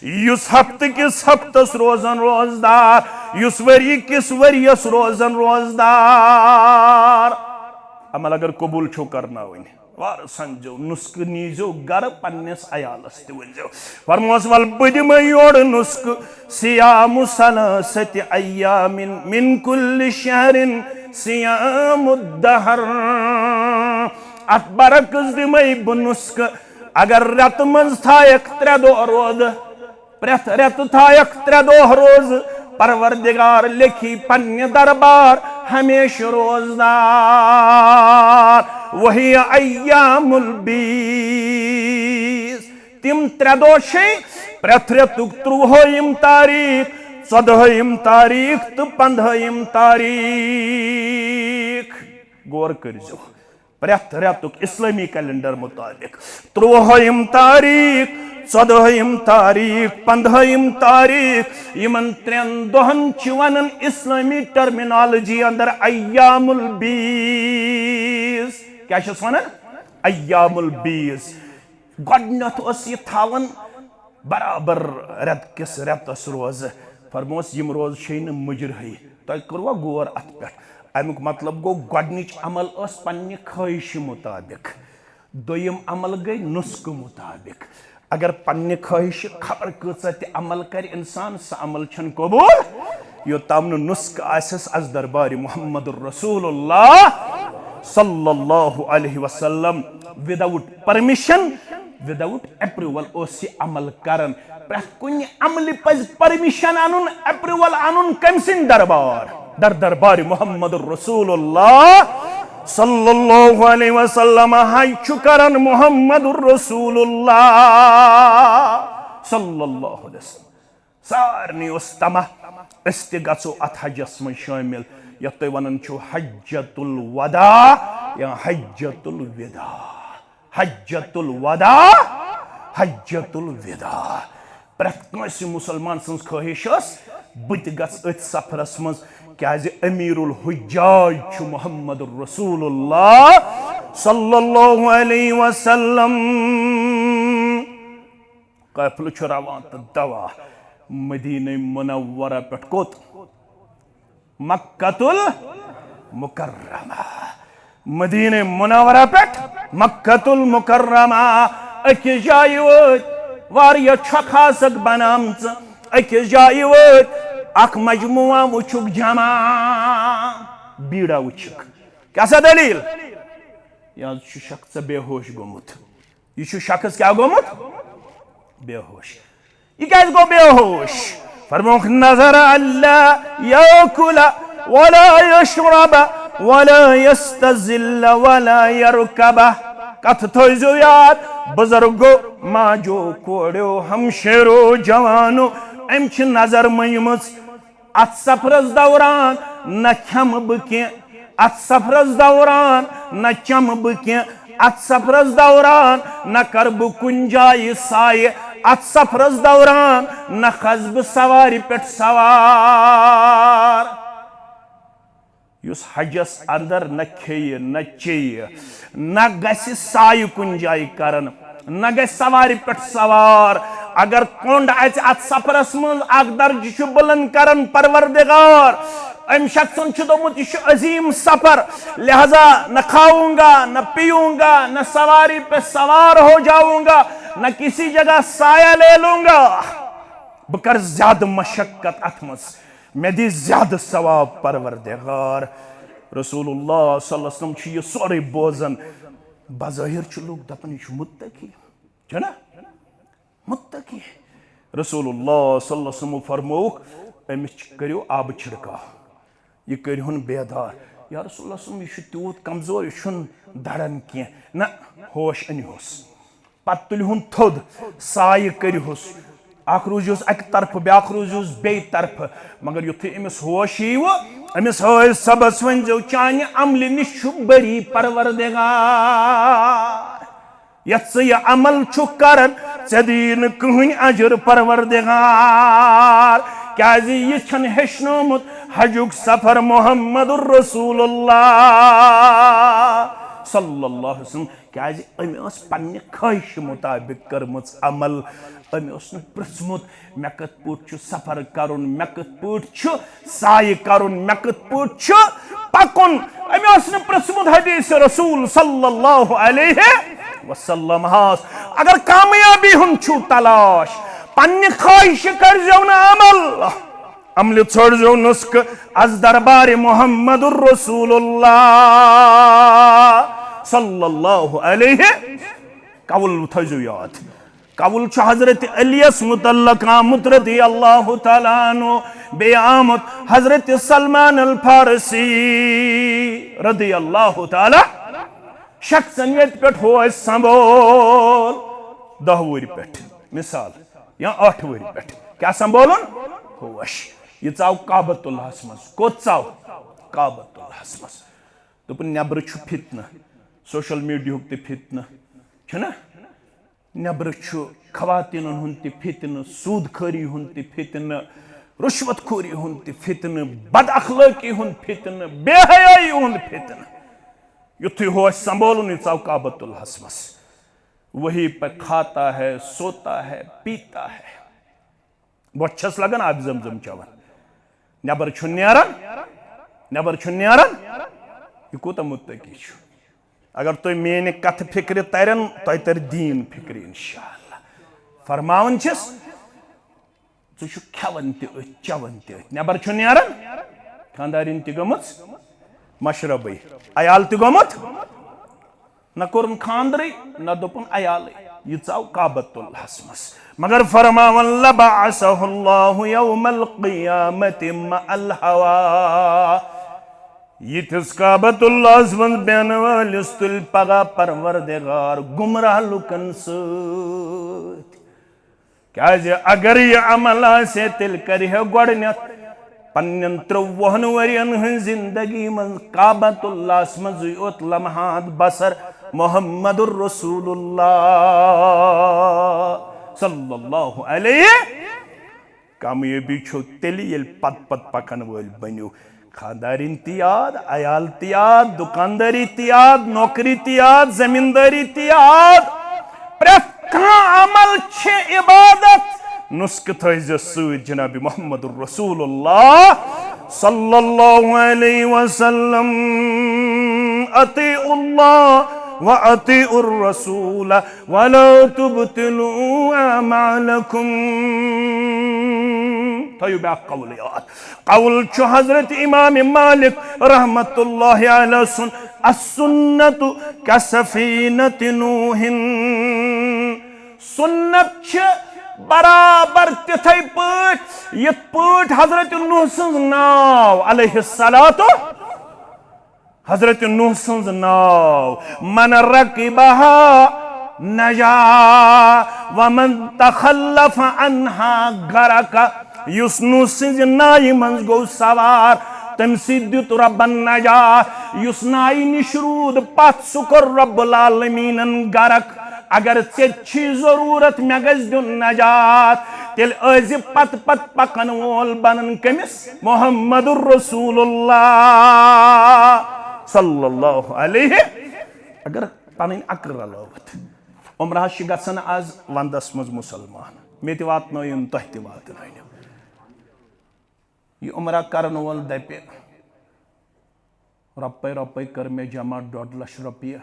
یُس ہفتہٕ کِس ہفتس روزان روزدار، یُس ؤری کِس ؤریس روزان روزدار۔ عمل اگر قبول چھُو کرناوٕنۍ، وارٕ سنجو، نسخہٕ نیٖزیو گرٕ، پننِس عیالس تہِ ؤنزیو۔ فرموس، ول بہٕ دِمے یورٕ نسخہٕ، صیام ثلاثة ایام من کل شہر صیام الدہر۔ اتھ برعکس دِمے بہٕ نسخہٕ، اگر رٮ۪تہٕ منٛز تھایکھ ترٛےٚ دۄہ روزٕ، پرٛٮ۪تھ رٮ۪تہٕ تھایکھ ترٛےٚ دۄہ روزٕ، پروردگار لیکھی پننہِ دربار ہمیشہٕ روزدار۔ وہی ایام البیض، تِم ترٛےٚ دۄہ چھِ پرٛٮ۪تھ رٮ۪تُک ترٛوہٲیِم تاریخ، ژۄدہٲیِم تاریخ تہٕ پنٛدہٲیِم تاریخ۔ غور کٔرۍزیو۔ پرٛٮ۪تھ رٮ۪تُک اسلٲمی کیلنڈر مطابق ترٛوہٲیِم تاریخ، ژۄدہٲیِم تاریخ، پنٛدہٲیِم تاریخ، یِمن ترٛٮ۪ن دۄہن چھِ ونان اسلٲمی ٹرمینالوجی اندر ایام البیض۔ کیٛاہ چھِس ونان؟ ایام البیض۔ گۄڈٕنٮ۪تھ اوس یہِ تھاوان برابر رٮ۪تہٕ کِس رٮ۪تس روزٕ۔ فرموس، یِم روزٕ چھے نہٕ مُجرہٕے۔ تۄہہِ کوٚروا غور اتھ پٮ۪ٹھ؟ امیُک مطلب گوٚو، گۄڈٕنِچ عمل ٲس پننہِ خٲہشہِ مُطابق، دوٚیِم عمل گٔے نُسخہٕ مُطابق۔ اگر پننہِ خواہشہِ خبر کۭژاہ تہِ عمل کرِ انسان، سُہ عمل چھنہٕ قبول، یوٚتام نہٕ نسخہٕ آسٮ۪س از دربارِ محمد رسول اللہ صلی اللہ علیہ وسلم۔ Without permission, without approval اوس یہِ عمل کران۔ پرٛٮ۪تھ کُنہِ عملہِ پزِ permission انُن، approval انُن کٔمۍ سٕنٛدِ دربار؟ در دربارِ محمد رسول اللہ صلی اللہ علیہ وسلم۔ حج چھُ کران محمد رسول اللہ صلی اللہ علیہ وسلم۔ سارنٕے اوس طمع، أسۍ تہِ گژھو اتھ حجس منٛز شٲمِل، یتھ تُہۍ ونان چھِو حجۃ الوداع یا حجۃ الوداع۔ حجۃ الوداع، حجۃ الوداع۔ پرٛٮ۪تھ کٲنٛسہِ مُسلمان سٕنٛز خٲہِش ٲس، بہٕ تہِ گژھٕ أتھۍ سفرس منٛز، کیازِ امیر الحجاج چھُ محمد رسول اللہ صلی اللہ علیہ وسلم۔ قٲفلہٕ چھُ روان تہٕ دوا مدینہ منورہ پٮ۪ٹھ کوٚت؟ مکۃ المکرمہ۔ مدینہ منورہ پٮ۪ٹھ مکۃ المکرمہ۔ أکِس جایہِ وٲتۍ، واریاہ چھۄکھ آسکھ بنامژٕ۔ أکِس جایہِ وٲتۍ، اکھ مجموعہ وٕچھُکھ جمع، بیٖڑا وٕچھِکھ۔ کیٛاہ سا دٔلیٖل؟ یہِ حظ چھُ شخص بے ہوش گوٚمُت۔ یہِ چھُ شخص کیٛاہ گوٚمُت؟ بے ہوش۔ یہِ کیٛازِ گوٚو بے ہوش؟ فرمووُکھ، نظر اللہ یاکل ولا یشرب ولا یستظل ولا یرکب۔ کتھ تھٲیزیو یاد، بزرگو، ماجو، کوڑیو، ہمشیرو، جوانو، أمۍ چھِ نظر مٔنجمٕژ۔ اتھ سفرس دوران نہ کھٮ۪مہٕ بہٕ کینٛہہ، اتھ سفرس دوران نہ چمہٕ بہٕ کینٛہہ، اتھ سفرس دوران نہ کرٕ بہٕ کُنہِ جایہِ سایہِ، اتھ سفرس دوران نہ کھسہٕ بہٕ سوارِ پٮ۪ٹھ سوار۔ یُس حجس اندر نہ کھیٚیہِ، نہ چیٚیہِ، نہ گژھِ سایہِ کُنہِ جایہِ کرن، نہ گژھِ سوارِ پٮ۪ٹھ سوار۔ اگر کۄنڈ اژِ اتھ سفرس منٛز، اکھ درجہٕ چھُ بلند کرن پروردگار۔ أمۍ شخصن چھُ دوٚپمُت، یہِ چھُ عظیم سفر، لہذا نہ کھاؤں گا، نہ پیوں گا، نہ سواری پہ سوار ہو جاؤں گا، نہ کسی جگہ سایہ لے لوں گا۔ بہٕ کرٕ زیادٕ مشقت اتھ منٛز، مےٚ دِ زیادٕ ثواب پروردگار۔ رسول اللہ صلی اللہ علیہ وسلم چھُ یہِ سورُے بوزان۔ بظٲہر چھِ لوٗکھ دپان، یہِ چھُ متقی، چھُنہ؟ متقی۔ رسول اللہ صلی اللہ علیہ وسلم فرمووُکھ، أمِس چھِ، کٔرِو آبہٕ چھِڑکاو، یہِ کٔرِہُن بیدار۔ یا رسول اللہ صلی اللہ علیہ وسلم، یہِ چھُ تیوٗت کمزور، یہِ چھُنہٕ دَران کینٛہہ۔ نہ، ہوش أنِہوس۔ پتہٕ تُلِہُن تھوٚد، سایہِ کٔرِہُس۔ اکھ روٗزِہوس اکہِ طرفہٕ، بیٛاکھ روٗزِہوس بیٚیہِ طرفہٕ۔ مگر یُتھُے أمِس ہوش ییٖوٕ، أمِس ہٲوۍ سبس، ؤنۍزیو، چانہِ عملہِ نِش چھُ بری پروردگار۔ یتھ ژٕ یہِ عمل چھُکھ کران، ژےٚ دِیی نہٕ کٕہٕنۍ اجر پروردگار، کیازِ یہِ چھَن ہیٚچھنومُت حجُک سفر محمد رسول اللہ صلی اللہ علیہ وسلم۔ کیازِ أمۍ ٲس پننہِ خٲہشہِ مُطابِق کٔرمٕژ عمل۔ أمۍ اوس نہٕ پرٛژھمُت، مےٚ کِتھ پٲٹھۍ چھُ سفر کرُن، مےٚ کِتھ پٲٹھۍ چھُ سایہِ کرُن، مےٚ کِتھ پٲٹھۍ چھُ پکُن۔ أمۍ اوس نہٕ پرٛژھمُت حدیث رسول صلی اللہ علیہ وسلم ہس۔ اگر کامیابی ہُنٛد چھُو تلاش، پننہِ خواہشہِ کٔرزیو نہٕ عمل، عملہِ ژھٲنٛڈزیو نسخہٕ از دربارِ محمد رسول اللہ صلی اللہ علیہ۔ قول تھٲیزیو یاد۔ قول چھُ حضرت علیس متعلق آمُت رضی اللہ تعالیٰ عنہ، بیٚیہِ آمُت حضرت سلمان الفارسی رضی اللہ تعالیٰ۔ شخصن ییٚتہِ پٮ۪ٹھ ہوش سنبھول، دَہ وُہٕرۍ پٮ۪ٹھ مثال، یا ٲٹھ وُہٕرۍ پٮ۪ٹھ کیٛاہ سنبھولُن؟ ہوش۔ یہِ ژاو کعبۃ اللہس منٛز۔ کوٚت ژاو؟ کعبۃ اللہس منٛز۔ دوٚپُن، نٮ۪برٕ چھُ فتنہٕ، سوشل میڈیاہُک تہِ فتنہٕ، چھُنہ؟ نٮ۪برٕ چھُ خواتیٖنن ہُنٛد تہِ فتنہٕ، سوٗد خٲری ہُنٛد تہِ فتنہٕ، رُشوت خوری ہُنٛد تہِ فتنہٕ، بد اخلٲقی ہُنٛد فتنہٕ، بے حیٲیی ہُنٛد فتنہٕ۔ یُتھُے ہوش سنبھولُن، یہِ ژاو کعبۃ اللہس منٛز۔ وہی پہ کھاتا ہے، سوتا ہے، پیتا ہے۔ بۄچھِ چھَس لگان آبِ زم زم چٮ۪وان۔ نٮ۪بر چھُ نیران، نٮ۪بر چھُ نیران۔ یہِ کوٗتاہ مُتقی چھُ۔ اگر تُہۍ میٛانہِ کتھٕ فِکرِ ترن، تۄہہِ ترِ دیٖن فِکرِ انشاءاللہ۔ فرماوان چھِس، ژٕ چھُکھ کھٮ۪وان تہِ أتھۍ، چٮ۪وان تہِ أتھۍ۔ نٮ۪بر چھُ نیران، خانٛدارِنۍ تہِ گٔمٕژ مشربٕے، عیال تہِ گوٚمُت، نہ کوٚرُن خانٛدرٕے، نہ دوٚپُن عیالٕے۔ یہِ ژاو کعبۃ اللہس منٛز۔ مگر فرماوان، "لبعثہ اللہ یوم القیامۃ مع الہویٰ"۔ یِتھِس کعبۃ اللہس منٛز بیٚہنہٕ وٲلِس تُلہِ پگاہ پروردگار گمراہ لُکن سۭتۍ۔ کیازِ اگر یہِ عمل آسہِ ہے، تیٚلہِ کرِ ہے گۄڈٕنیتھ پننٮ۪ن ترٛۆوُہن ؤرین ہٕنٛز زندگی منٛز کعبۃ اللہس منٛزٕے یوت لمحات بسر محمد رسول اللہ صلی اللہ علیہ۔ کامیٲبی چھو تیٚلہِ، ییٚلہِ پتہٕ پتہٕ پکن وٲلۍ بٔنِو۔ خاندارِنۍ تہِ یاد، عیال تہِ یاد، دُکاندٲری تہِ یاد، نوکری تہِ یاد، زمیٖندٲری تہِ یاد۔ پرٛٮ۪تھ کانٛہہ عمل چھِ عبادت۔ نسخہٕ تھٲیزِ سۭتۍ جناب محمد رسول اللہ صلی اللہ علیہ وسلم۔ اطیعوا اللہ و اطیعوا الرسول ولا تبطلوا اعمالکم۔ تھٲیِو بیٛاکھ قول یاد۔ قول چھُ حضرت امام مالک رحمت اللہ علیہ سُنٛد، "السنت کسفینت نوح"۔ سنت چھِ برابر تِتھے پٲٹھۍ یِتھ پٲٹھۍ حضرت نوح سٕنٛز ناو علیہ الصلوۃ حضرت نوح سٕنٛز ناو، "من رکبہا نجا ومن تخلف عنہا غرق"۔ یُس نوح سٕنٛزِ نایہِ منٛز گوٚو سوار، تٔمۍ سٕے دیُت رۄبن نجات۔ یُس نایہِ نِش روٗد پتھ، سُہ کوٚر رۄب العالمیٖنن غرق۔ اگر ژےٚ چھی ضروٗرت مےٚ گژھِ دیُن نجات، تیٚلہِ ٲسۍ زِ پتہٕ پتہٕ پکن وول بنن کٔمِس؟ محمد رسول اللہ صلی اللہ علیہ۔ اگر پنٕنۍ عقل رلٲوِتھ، عمرہس چھِ گژھان از ونٛدس منٛز مسلمان، مےٚ تہِ واتنٲیِن، تۄہہِ تہِ واتنٲیِن۔ یہِ عمرہ کرن وول دپہِ، "رۄپے رۄپے کٔر مےٚ جمع ڈۄڈ لچھ رۄپیہِ،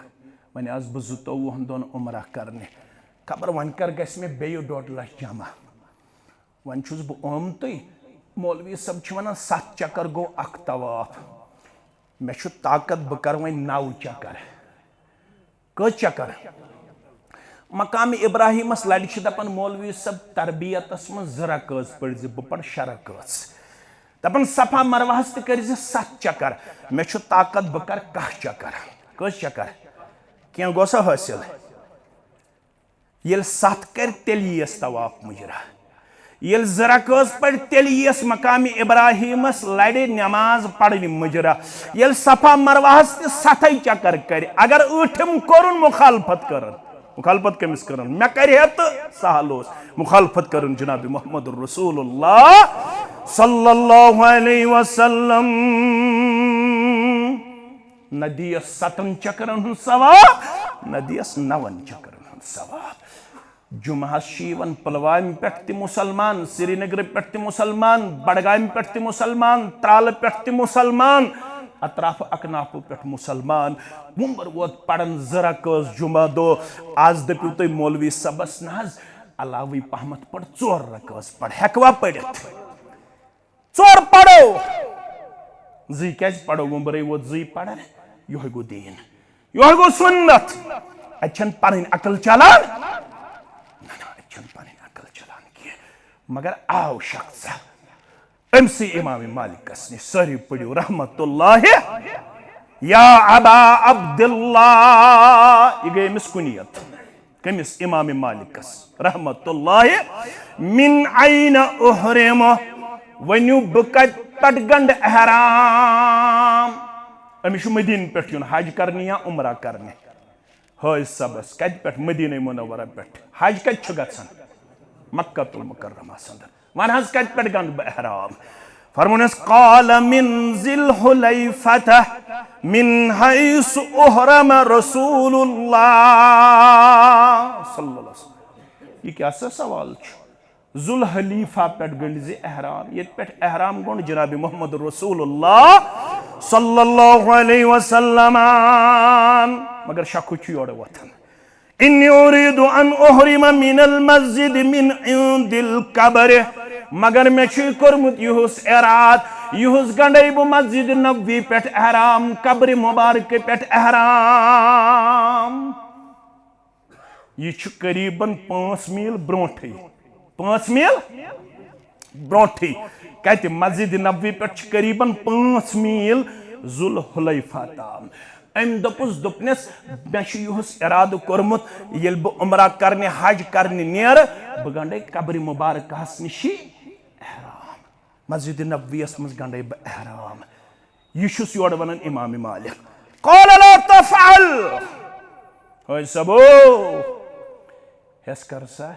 وۄنۍ آس بہٕ زٕتووُہن دۄہن عمرہ کرنہِ، خبر وۄنۍ کر گژھِ مےٚ بیٚیہِ ڈۄڈ لچھ جمع۔ وۄنۍ چھُس بہٕ آمتُے، مولوی صٲب چھِ ونان ستھ چکر گوٚو اکھ طواف، مےٚ چھُ طاقت بہٕ کرٕ وۄنۍ نو چکر۔" کٔژ چکر؟ مقام ابراہیمس لرِ چھِ دپان، "مولوی صٲب، تربیتس منٛز زٕ رکٲژ پٔرۍ زِ، بہٕ پرٕ شےٚ رکٲژ۔" دپان، "صفا مروہس تہِ کٔرۍ زِ ستھ چکر، مےٚ چھُ طاقت بہٕ کرٕ کاہ چکر۔" کٔژ چکر؟ کینٛہہ گوٚو سا حٲصِل؟ ییٚلہِ ستھ کرِ، تیٚلہِ یِیَس طواف مُجرا۔ ییٚلہِ زٕ رکٲژ پرِ، تیٚلہِ یِیَس مقام ابراہیمس لرِ نماز پرنہِ مُجرا۔ ییٚلہِ صفا مروہس تہِ ستھے چکر کرِ، اگر ٲٹھِم کوٚرُن، مخالفت کٔرٕن۔ مخالفت کٔمِس کٔرٕن؟ مےٚ کرِ ہے تہٕ سہل اوس مخالفت کٔرٕن جناب محمد رسول اللہ صلی اللہ علیہ وسلم۔ نہ دِیَس ستن چکرن ہُنٛد ثواب، نہ دِیَس نون چکرن ہُنٛد ثواب۔ جمعہس چھِ یِوان پلوامہِ پٮ۪ٹھ تہِ مُسلمان، سرینگرٕ پٮ۪ٹھ تہِ مُسلمان، بڈگامہِ پٮ۪ٹھ تہِ مُسلمان، ترالہٕ پٮ۪ٹھ تہِ مُسلمان، اطراف اکنافہٕ پٮ۪ٹھ مُسلمان۔ وُمبر ووت پرن زٕ رکٲژ جمعہ دۄہ۔ از دٔپِو تُہۍ مولوی صٲبس، نہ حظ، علاوٕے پہمتھ پٔر ژور رکٲژ پٔر، ہٮ۪کوا پٔرِتھ؟ ژور پرو۔ زٕے کیازِ پرو؟ وۄنۍ برے ووت زٕے پرن۔ یہوے گوٚو دیٖن۔ یہوے گوٚو سُنت۔ اتہِ چھنہٕ پنٕنۍ عقل چلان۔ نہ، نہ، اتہِ چھنہٕ پنٕنۍ عقل چلان کینٛہہ۔ مگر آو شخص أمسٕے امام مالکس نِش، سٲری پٔرِو رحمت اللہ یا ابا عبداللہ۔ یہِ گٔے أمِس کُنیت۔ کٔمِس؟ امام مالکس رحمت اللہ۔ من این احرم، ؤنِو بہٕ کتہِ پٮ۪ٹھ گنڈٕ احرام؟ أمِس چھُ مدینہٕ پٮ۪ٹھ یُن حج کرنہِ یا عمرہ کرنہِ۔ حٲج صٲبس کتہِ پٮ۪ٹھ؟ مدینہ منورہ پٮ۪ٹھ۔ حج کتہِ چھُ گژھان؟ مکہ المکرمہ اندر۔ ون حظ، کتہِ پٮ۪ٹھ گنڈٕ بہٕ احرام؟ فرمونس، قال من ذی الحلیفہ من حیث احرم رسول اللہ صلی اللہ علیہ وسلم۔ یہِ کیٛاہ سا سوال چھُ؟ ذوالحلیفہ پٮ۪ٹھ گنڈ زِ احرام، ییٚتہِ پٮ۪ٹھ احرام گنڈ جناب محمد رسول اللہ صلی اللہ علیہ وسلم۔ مگر شکوہ چھُ یورٕ وۄتھان۔ انی ارید ان احرم من المسجد من عند القبر، مگر مےٚ چھُ کوٚرمُت یُہُس اراد، یُہُس گنڈے بہٕ مسجد نبوی پٮ۪ٹھ احرام، قبر مبارکہ پٮ۪ٹھ احرام۔ یہِ چھُ قریباً پانٛژھ میٖل برونٛٹھٕے۔ پانٛژھ میٖل برونٛٹھٕے۔ کتہِ؟ مسجد نبوی پٮ۪ٹھ چھِ قریباً پانٛژھ میٖل ذوالحلیفہ تام۔ أمۍ دوٚپُس، دوٚپنس، مےٚ چھُ یُہُس ارادٕ کوٚرمُت، ییٚلہِ بہٕ عمرہ کرنہِ، حج کرنہِ نیرٕ، بہٕ گنڈے قبرِ مبارکہس نِشی احرام۔ مسجد نبویس منٛز گنڈے بہٕ احرام۔ یہِ چھُس یورٕ ونان امام مالک۔ قال لا تفعل۔ ہے صٲبو، ہیس کر سا،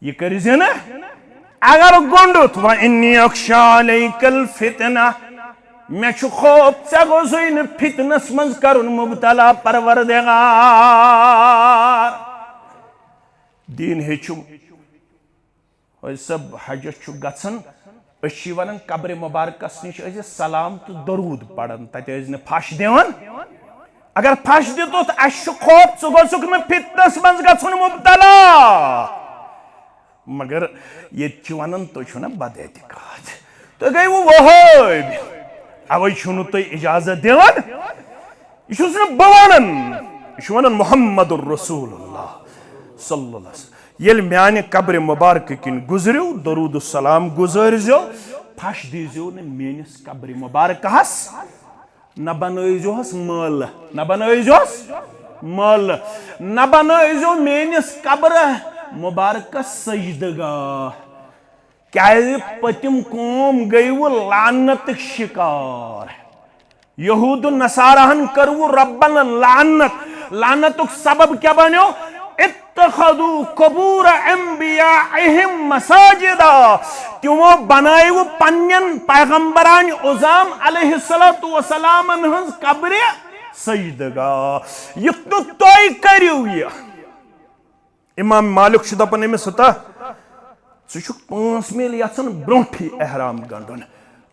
یہِ کٔرۍ زِ نہٕ۔ اگر گوٚنڈُتھ، وَإِنِّي أَخْشَىٰ عَلَيْكَ الْفِتْنَةَ، مےٚ چھُ خوف ژےٚ گوٚژھُے نہٕ فتنس منٛز کرُن مبتلا، پروردگار۔ دیٖن ہیٚچھِو۔ أسۍ سب حجس چھُ گژھان، أسۍ چھِ ونان قبرِ مبارکس نِش ٲسۍ زِ سلام تہٕ درود پران، تتہِ ٲسۍ نہٕ پھش دِوان۔ اگر پھش دِتُتھ، اسہِ چھُ خوف ژٕ گوٚژھُکھ نہٕ فتنس منٛز گژھُن مبتلا۔ مگر ییٚتہِ چھِ ونان، تُہۍ چھِو نہ بد اعتقاد، تُہۍ گٔیوٕ وہٲبۍ، اوے چھِو نہٕ تُہۍ اجازت دِوان۔ یہِ چھُس نہٕ بہٕ ونان، یہِ چھُ ونان محمد رسول اللہ صلی اللہ علیہ وسلم۔ ییٚلہِ میانہِ قبرِ مبارکہٕ کِنۍ گُزرِو، درود السلام گُزٲرزیو، پھش دیٖزیو نہٕ میٲنِس قبرِ مبارکہس، نہ بنٲیزیوہس مٲلہٕ، نہ بنٲیزیوہس مٲلہٕ، نہ بنٲیزیو میٲنِس قبرِ مبارکس سجدٕ گاہ۔ کیازِ پٔتِم قوم گٔیوٕ لعنتٕکۍ شکار۔ یہود و نصاراہن کٔروٕ ربن لعنت۔ لعنتُک سبب کیٛاہ بنیو؟ اتخذوا قبور انبیائہم مساجدا۔ تِمو بنٲوٕ پننٮ۪ن پیغمبرانہِ عظام علیہ الصلوۃ والسلامن ہٕنٛز قبرِ سجدٕ گاہ۔ یُتھ نہٕ تُہۍ کٔرِو یہِ۔ امام مالک چھُ دپان أمِس، ہتا، ژٕ چھُکھ پانٛژھ میٖل یژھان برونٛٹھٕے احرام گنڈُن،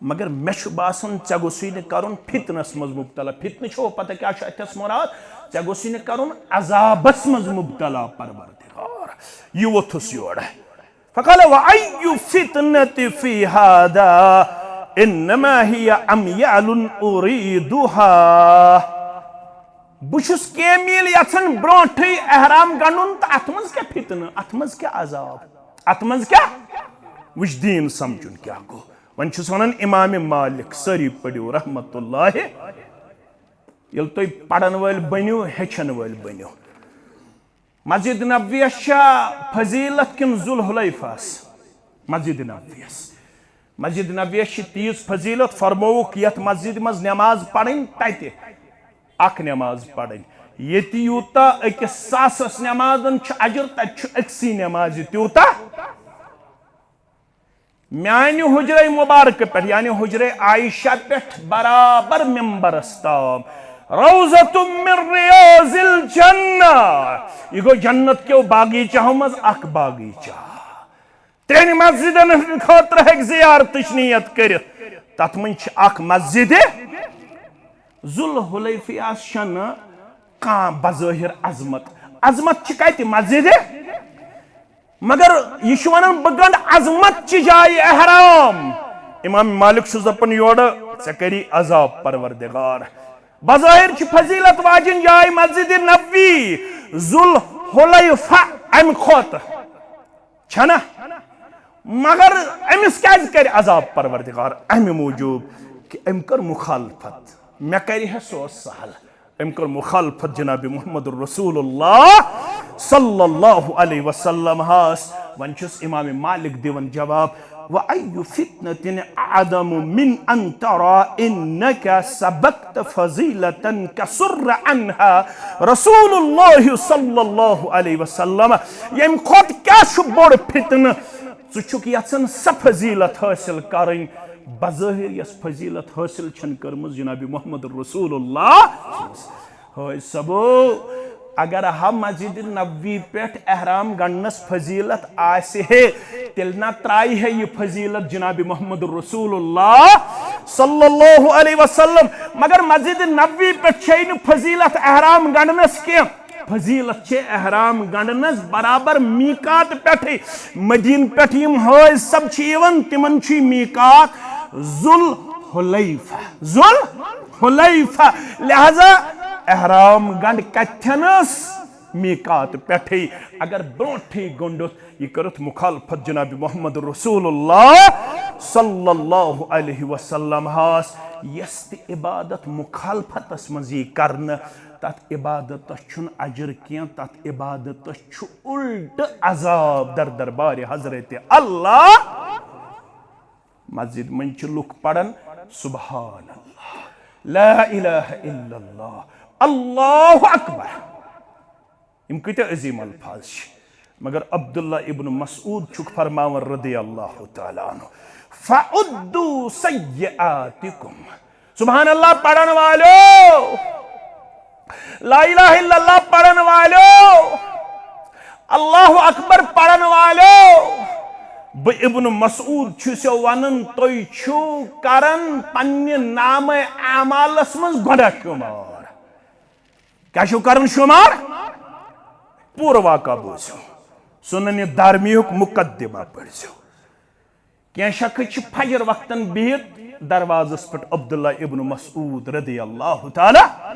مگر مےٚ چھُ باسان ژےٚ گوٚژھُے نہٕ کرُن فتنس منٛز مبتلا۔ فتنہٕ چھو پتہ کیٛاہ چھُ اتھس مراد؟ ژےٚ گوٚژھُے نہٕ کرُن عذابس منٛز مبتلا، پروردگار۔ یہِ ووٚتھُس یورٕ۔ فقال وأي فتنة في هذا إنما هي أميال أريدها۔ بہٕ چھُس کینٛہہ میٖل یژھان برونٛٹھٕے احرام گنڈُن، تہٕ اتھ منٛز کیٛاہ فتنہٕ، اتھ منٛز کیٛاہ عذاب، اتھ منٛز کیٛاہ؟ وٕچھ دیٖن سمجھُن کیٛاہ گوٚو۔ وۄنۍ چھُس ونان امام مالک، سٲری پٔرِو رحمت اللہ، ییٚلہِ تُہۍ پرن وٲلۍ بٔنِو، ہیٚچھن وٲلۍ بٔنِو۔ مسجد نبویس چھا فضیلت کِنہٕ ذوالحلیفس؟ مسجد نبویس۔ مسجد نبویس چھِ تیٖژ فضیلت، فرمووُکھ یتھ مسجد منٛز نماز پرٕنۍ، تتہِ اکھ نماز پرٕنۍ۔ ییٚتہِ یوٗتاہ أکِس ساسس نمازن چھُ اجر، تتہِ چھُ أکسٕے نمازِ تیوٗتاہ۔ میانہِ حجرے مبارکہ پٮ۪ٹھ، یعنی حجرے عائشہ پٮ۪ٹھ برابر ممبرس تام، روضۃ من ریاض الجنہ، یہِ گوٚو جنت کیو باغیچہو منٛز اکھ باغیچہ۔ ترٛیٚنہِ مسجدن ہٕنٛدِ خٲطرٕ ہیٚکہِ زیارتٕچ نیت کٔرِتھ۔ تتھ منٛز چھِ اکھ مسجد ذوالحلیفہ، یس چھنہٕ کانٛہہ بظٲہر عظمت۔ عظمت چھِ کتہِ؟ مسجد۔ مگر یہِ چھُ ونان، بہٕ گنڈٕ عظمت چہِ جایہِ احرام۔ امام مالک چھُس دپان یورٕ، ژےٚ کری عذاب پروردگار۔ بظاہر چھِ فضیلت واجن جاے مسجد نبوی، ذوالحلیفہ امہِ کھۄتہٕ چھنا؟ مگر أمِس کیازِ کرِ عذاب پروردگار؟ امہِ موٗجوٗب کہِ أمۍ کٔر مخالفت۔ مےٚ کرِ ہے سُہ اوس سہل۔ أمۍ کٔر مخالفت جناب محمد رسول اللہ صلی اللہ علیہ وسلم ہس۔ وۄنۍ چھُس امام مالک دِوان جواب، وأي فتنة أعظم من أن ترى أنك سبقت فضيلة كسر عنها رسول الله صلى الله عليه وسلم۔ ییٚمہِ کھۄتہٕ کیٛاہ چھُ بوٚڑ فتنہٕ؟ ژٕ چھُکھ یژھان سۄ فضیلت حٲصِل کرٕنۍ، بظٲہر یۄس فضیلت حٲصِل چھَنہٕ کٔرمٕژ جناب محمد رسول اللہ۔ ہے سبو، اگر ہا مسجد نبوی پٮ۪ٹھ احرام گنڈنس فضیلت آسہِ ہے، تیٚلہِ نہ ترایہِ ہے یہِ فضیلت جناب محمد رسول اللہ صلی اللہ علیہ وسلم۔ مگر مسجد نبوی پٮ۪ٹھ چھے نہٕ فضیلت احرام گنڈنس کینٛہہ، فضیلت چھے احرام گنڈنس برابر میقات پٮ۪ٹھے۔ مدینہ پٮ۪ٹھ یم حٲج صٲب چھِ یِوان، تِمن چھُ میقات ذوالحلیفہ، ذوالحلیفہ۔ لہذا احرام گنڈ کتھنس؟ میقات پٮ۪ٹھے۔ اگر برونٹھے گنڈُتھ، یہِ کٔرٕتھ مخالفت جناب محمد رسول اللہ صلی اللہ علیہ وسلم ہس، یس تہِ عبادت مخالفتس منٛز یی کرنہٕ، تتھ عبادتس چھُنہٕ اجر کینٛہہ، تتھ عبادتس چھُ الٹہٕ عذاب در دربارِ حضرت اللہ۔ مسجد منٛز چھِ لُکھ پران سبحان اللہ، لا الہ الا اللہ، اللہ اکبر۔ یِم کۭتیاہ عظیم الفاظ چھِ۔ مگر عبداللہ ابن مسعود چھُکھ فرماوان رضی اللہ تعالیٰ عنہ، فعدوا سیئاتکم۔ سبحان اللہ پرن والو، لا الہ الا اللہ پرن والو، اللہ اکبر پرن والو، بہٕ ابن مسعود چھُسو ونان، تُہۍ چھِو کران پننہِ نامہ اعمالس منٛز گۄڈا شمار۔ کیا چھو کران شمار؟ پورٕ واقعہ بوٗزِو۔ سنن دارمیُک مقدمہ پٔرزیو۔ کینٛہہ شخص چھِ فجر وقتن بِہِتھ دروازس پٮ۪ٹھ عبداللہ ابن مسعود رضی اللہ تعالیٰ۔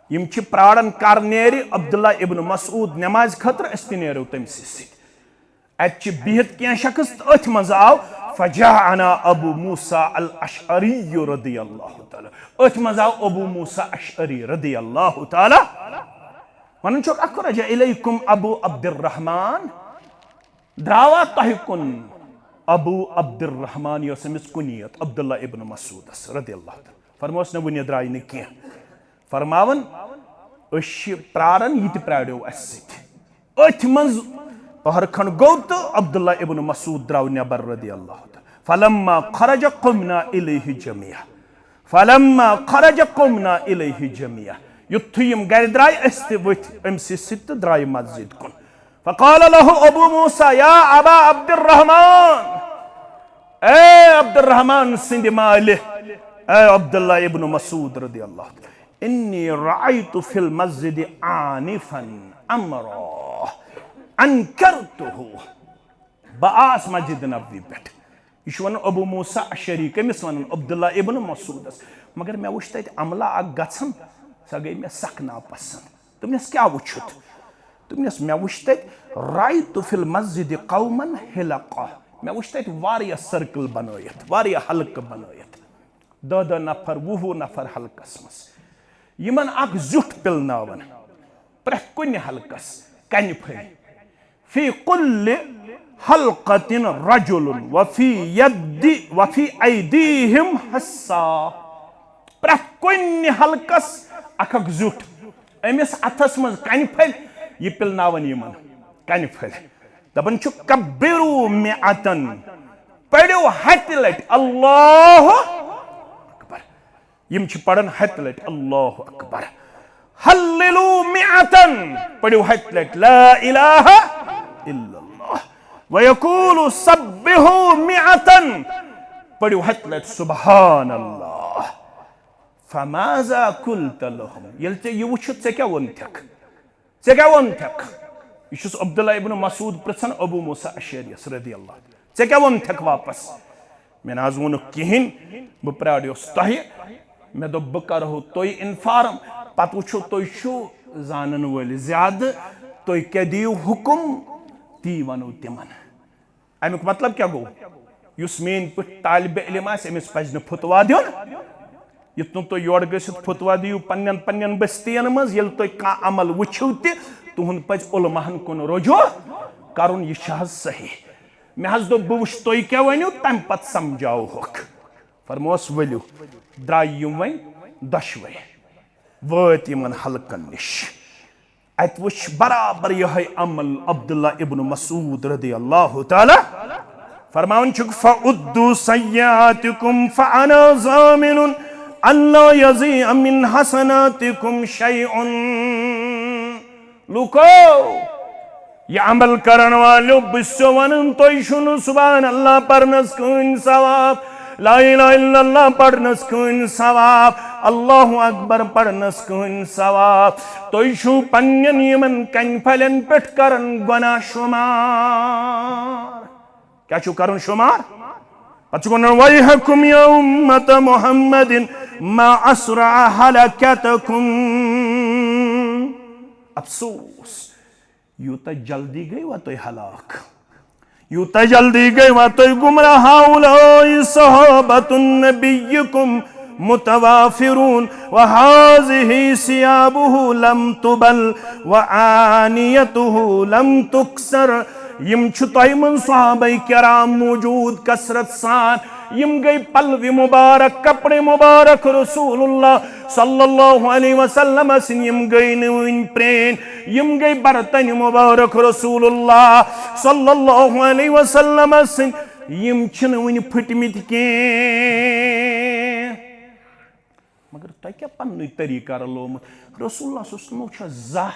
یِم چھِ پراران کر نیرِ عبداللہ ابن مسعود نمازِ خٲطرٕ، أسۍ تہِ نیرو تٔمۍ سٕے سۭتۍ۔ اتہِ چھِ بِہِتھ کینٛہہ شخص تہٕ أتھۍ منٛز آو، فجاءنا ابو موسیٰ الاشعری رضی اللہ تعالیٰ۔ أتھۍ منٛز آو ابو موسیٰ اشعری رضی اللہ تعالیٰ۔ ونان چھُکھ، اخرج الیکم ابو عبد الرحمن، درٛاوا تۄہہِ کُن ابو عبد الرحمن، یۄس أمِس کُنیت عبداللہ ابن مسعودس رضی اللہ تعالیٰ۔ فرموس نہٕ، وُنہِ درٛاے نہٕ کینٛہہ۔ فرماوان، أسۍ چھِ پراران، یہِ تہِ پرٛاریو اَسہِ سۭتۍ۔ أتھۍ منٛز پہر کھنڈ گوٚو تہٕ عبداللہ ابن مسعود درٛاو نٮ۪بر رضی اللہ تعالیٰ۔ فلما خرج قمنا الیہ جمیعا۔ فلما خرج قمنا الیہ جمیعا۔ یُتھُے یِم گرِ درٛاے، أسۍ تہِ ؤتھۍ أمۍ سٕے سۭتۍ تہٕ درٛاے مسجد کُن۔ فقال له ابو موسیٰ، یا ابا عبد الرحمن، اے عبد الرحمن سٕنٛدِ مالہِ، اے عبداللہ ابن مسعود رضی اللہ تعالیٰ، انی رأیت فی المسجد آنفا امرا انکرتہ۔ بہٕ آس مسجد نبوی پٮ۪ٹھ۔ یہِ چھُ ونان ابو موسیٰ اشعری، کٔمِس ونان؟ عبداللہ ابن مسعودس۔ مگر مےٚ وُچھ تتہِ عملہ اکھ گژھان، سۄ گٔے مےٚ سخ ناپسند۔ دوٚپنس، کیٛاہ وُچھُتھ؟ دوٚپنس، مےٚ وُچھ تتہِ، رأیت فی المسجد قوما حلقا۔ مےٚ وُچھ تتہِ واریاہ سرکل بنٲیِتھ، واریاہ حلقہٕ بنٲیِتھ۔ دَہ دَہ نفر، وُہ وُہ نفر حلقس منٛز۔ یِمن اکھ زیُٹھ پِلناوان۔ پرٛٮ۪تھ کُنہِ حلقس کنہِ پھٔلۍ۔ فی کل حلقة رجل وفی ید وفی ایدیہم حصا۔ پرٛٮ۪تھ کُنہِ حلقس اکھ اکھ زیُٹھ، أمِس اتھس منٛز کنہِ پھٔلۍ، یہِ پِلناوان یِمن کنہِ پھٔلۍ۔ دپان چھُ، کبروا مئة، پٔرِو ہتہِ لٹہِ اللہ اکبر۔ یِم چھِ پران ہتہِ لٹہِ اللہ اکبر۔ ہللوا مئة، پٔرِو ہتہِ لٹہِ لا الہ الا اللہ۔ ویقولوا سبحوا مئة، پٔرِو ہتہِ لٹہِ سبحان اللہ۔ فماذا قلت لهم؟ ییٚلہِ ژےٚ یہِ وُچھُتھ، ژےٚ کیٛاہ ووٚنتھکھ؟ ژےٚ کیٛاہ ووٚنتھکھ؟ یہِ چھُس عبداللہ ابن مسعود پرژھان ابو موسیٰ اشعریس رضی اللہ عنہ۔ ژےٚ کیٛاہ ووٚنتھکھ واپس؟ مےٚ نہ حظ ووٚنُکھ کِہیٖنۍ، بہٕ پرٛاریوس تۄہہِ۔ مےٚ دوٚپ، بہٕ کرہو تُہۍ inform، پتہٕ وٕچھو تُہۍ چھِو زانن وٲلۍ زیادٕ، تُہۍ کیٛاہ دِیِو حُکم، تی ونو تِمن۔ امیُک مطلب کیٛاہ گوٚو؟ یُس میٛٲنۍ پٲٹھۍ طالبِ علم آسہِ، أمِس پزِ نہٕ فتوا دیُن۔ یُتھ نہٕ تُہۍ یورٕ گٔژھِتھ فتوا دِیِو پننٮ۪ن پننٮ۪ن بستین منٛز، ییٚلہِ تُہۍ کانٛہہ عمل وٕچھِو تہِ، تُہُنٛد پزِ علماہن کُن رجوع کرُن، یہِ چھا حظ صحیح؟ مےٚ حظ دوٚپ، بہٕ وٕچھٕ تُہۍ کیٛاہ ؤنِو، تمہِ پتہٕ سمجھاوہوکھ۔ فرموس، ؤلِو۔ درٛاے یِم وۄنۍ دۄشوے، وٲتۍ یِمن حلقن نِش۔ اتہِ وُچھ برابر یہے عمل عبداللہ ابن مسعود رضی اللہ تعالیٰ۔ فرماوان چھُکھ، فعدوا سیئاتکم فانا ضامن ان لا یضیع من حسناتکم شیء۔ لوکو، یہ عمل کرن والو، بہٕ چھُسو ونان، تُہۍ چھُو نہٕ سبحان اللہ پرنس کٕہٕنۍ ثواب، لا الہ الا اللہ پرنس کٕہٕنۍ ثواب، اللہ اکبر پرنس کہن ثواب۔ تُہۍ چھِو پننٮ۪ن یِمن کنہِ پھلٮ۪ن پٮ۪ٹھ کران گۄناہ شمار۔ کیٛاہ چھُو کرُن شمار؟ پتہٕ چھُ وَنان، "ویحکم یا امت محمد ما اسرع ہلکتکم۔" افسوس، یوٗتاہ جلدی گٔیوا تُہۍ ہلاک، یوٗتاہ جلدی گٔیوا تُہۍ گمراہ۔ ہؤلاء صحابۃ نبیکم متوافرون وہذہ ثیابہ لم تبل وآنیتہ لم تکسر۔ یِم چھِ تۄہہِ منٛز صحابہ کرام موجود کثرت سان، یِم گٔے پلوِ مبارک، کپڑِ مبارک رسول اللہ صلی اللہ علیہ وسلم سٕنٛدۍ، یِم گٔے نہٕ وٕنہِ پرٛٲنۍ، یِم گٔے برتن مبارک رسول اللہ صلی اللہ علیہ وسلم سٕنٛدۍ، یِم چھِنہٕ وٕنہِ پھٕٹمٕتۍ کینٛہہ۔ مگر تۄہہِ کیٛاہ پننُے طریٖقہ رلومُت؟ رسول اللہ صلی اللہ علیہ وسلم چھا زانٛہہ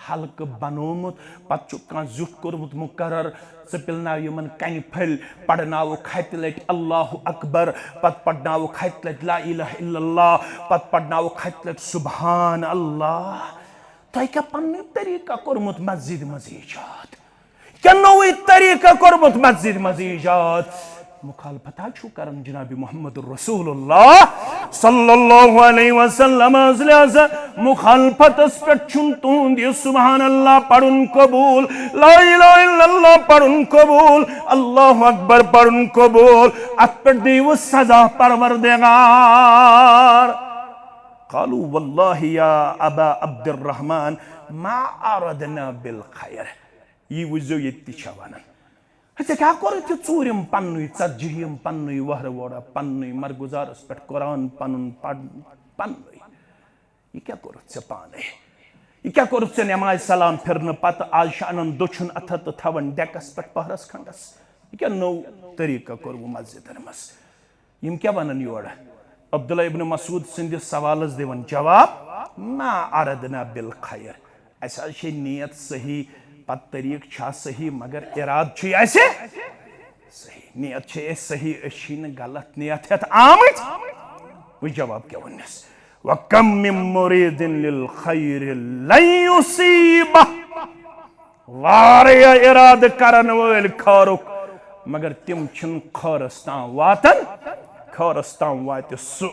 حلقہٕ بنومُت، پتہٕ چھُ کانٛہہ زیُٹھ کوٚرمُت مقرر، ژٕ پِلناو یِمن کنہِ پھٔلۍ، پرناوُکھ ہتہِ لٹہِ اللہ اکبر، پتہٕ پرناوُکھ ہتہِ لٹہِ لا الہ الا اللہ، پتہٕ پرناوُکھ ہتہِ لٹہِ سبحان اللہ۔ تۄہہِ کیٛاہ پننُے طریٖقہ کوٚرمُت مسجدِ منٛز ایجاد؟ کیٛاہ نوٚوُے طریٖقہ کوٚرمُت مسجدِ منٛز ایجاد؟ مخالفت حظ چھُو کران جناب محمد رسول اللہ صلی اللہ علیہ وسلم۔ از لہذا مخالفتس پٮ۪ٹھ چھُنہٕ تُہُنٛد یہِ سبحان اللہ پرُن قبول، لا الہ الا اللہ پرُن قبول، اللہ اکبر پرُن قبول۔ اتھ پٮ۪ٹھ دِیِو سزا پروردگار۔ قالوا واللہ یا ابا عبد الرحمن ما اردنا بالخیر۔ یی وٕچھزیو، ییٚتہِ تہِ چھا ونان، ہے، ژےٚ کیٛاہ کوٚرُتھ یہِ ژوٗرِم پننُے، ژتجِہِم پننُے، وہرٕ وورہ پننُے، مرگُزارس پٮ۪ٹھ قرآن پنُن پڑ-، پننُے؟ یہِ کیٛاہ کوٚرُتھ ژےٚ پانے؟ یہِ کیٛاہ کوٚرُتھ ژےٚ نمازِ سلام پھِرنہٕ پتہٕ؟ آز چھِ انان دٔچھُن اتھٕ تہٕ تھاوان ڈیکس پٮ۪ٹھ پہرس کھنڈس۔ یہِ کیٛاہ نوٚو طریٖقہ کوٚروٕ مسجدن منٛز؟ یِم کیٛاہ ونان یورٕ؟ عبداللہ ابن مسعود سٕنٛدِس سوالس دِوان جواب، ما اردنا بالخیر، اسہِ حظ چھے نیت صحیح، پتہٕ طریٖقہٕ چھا صحیح، مگر ارادٕ چھُے اسہِ صحیح، نیت چھے اسہِ صحیح، أسۍ چھِی نہٕ غلط نیت ہٮ۪تھ آمٕتۍ۔ وٕچھ جواب کیٛاہ ووٚننس، وکم من مرید للخیر لن یصیبہ۔ واریاہ ارادٕ کرن وٲلۍ خٲرُک، مگر تِم چھِنہٕ خٲرس تام واتان۔ خٲرس تام واتہِ سُہ،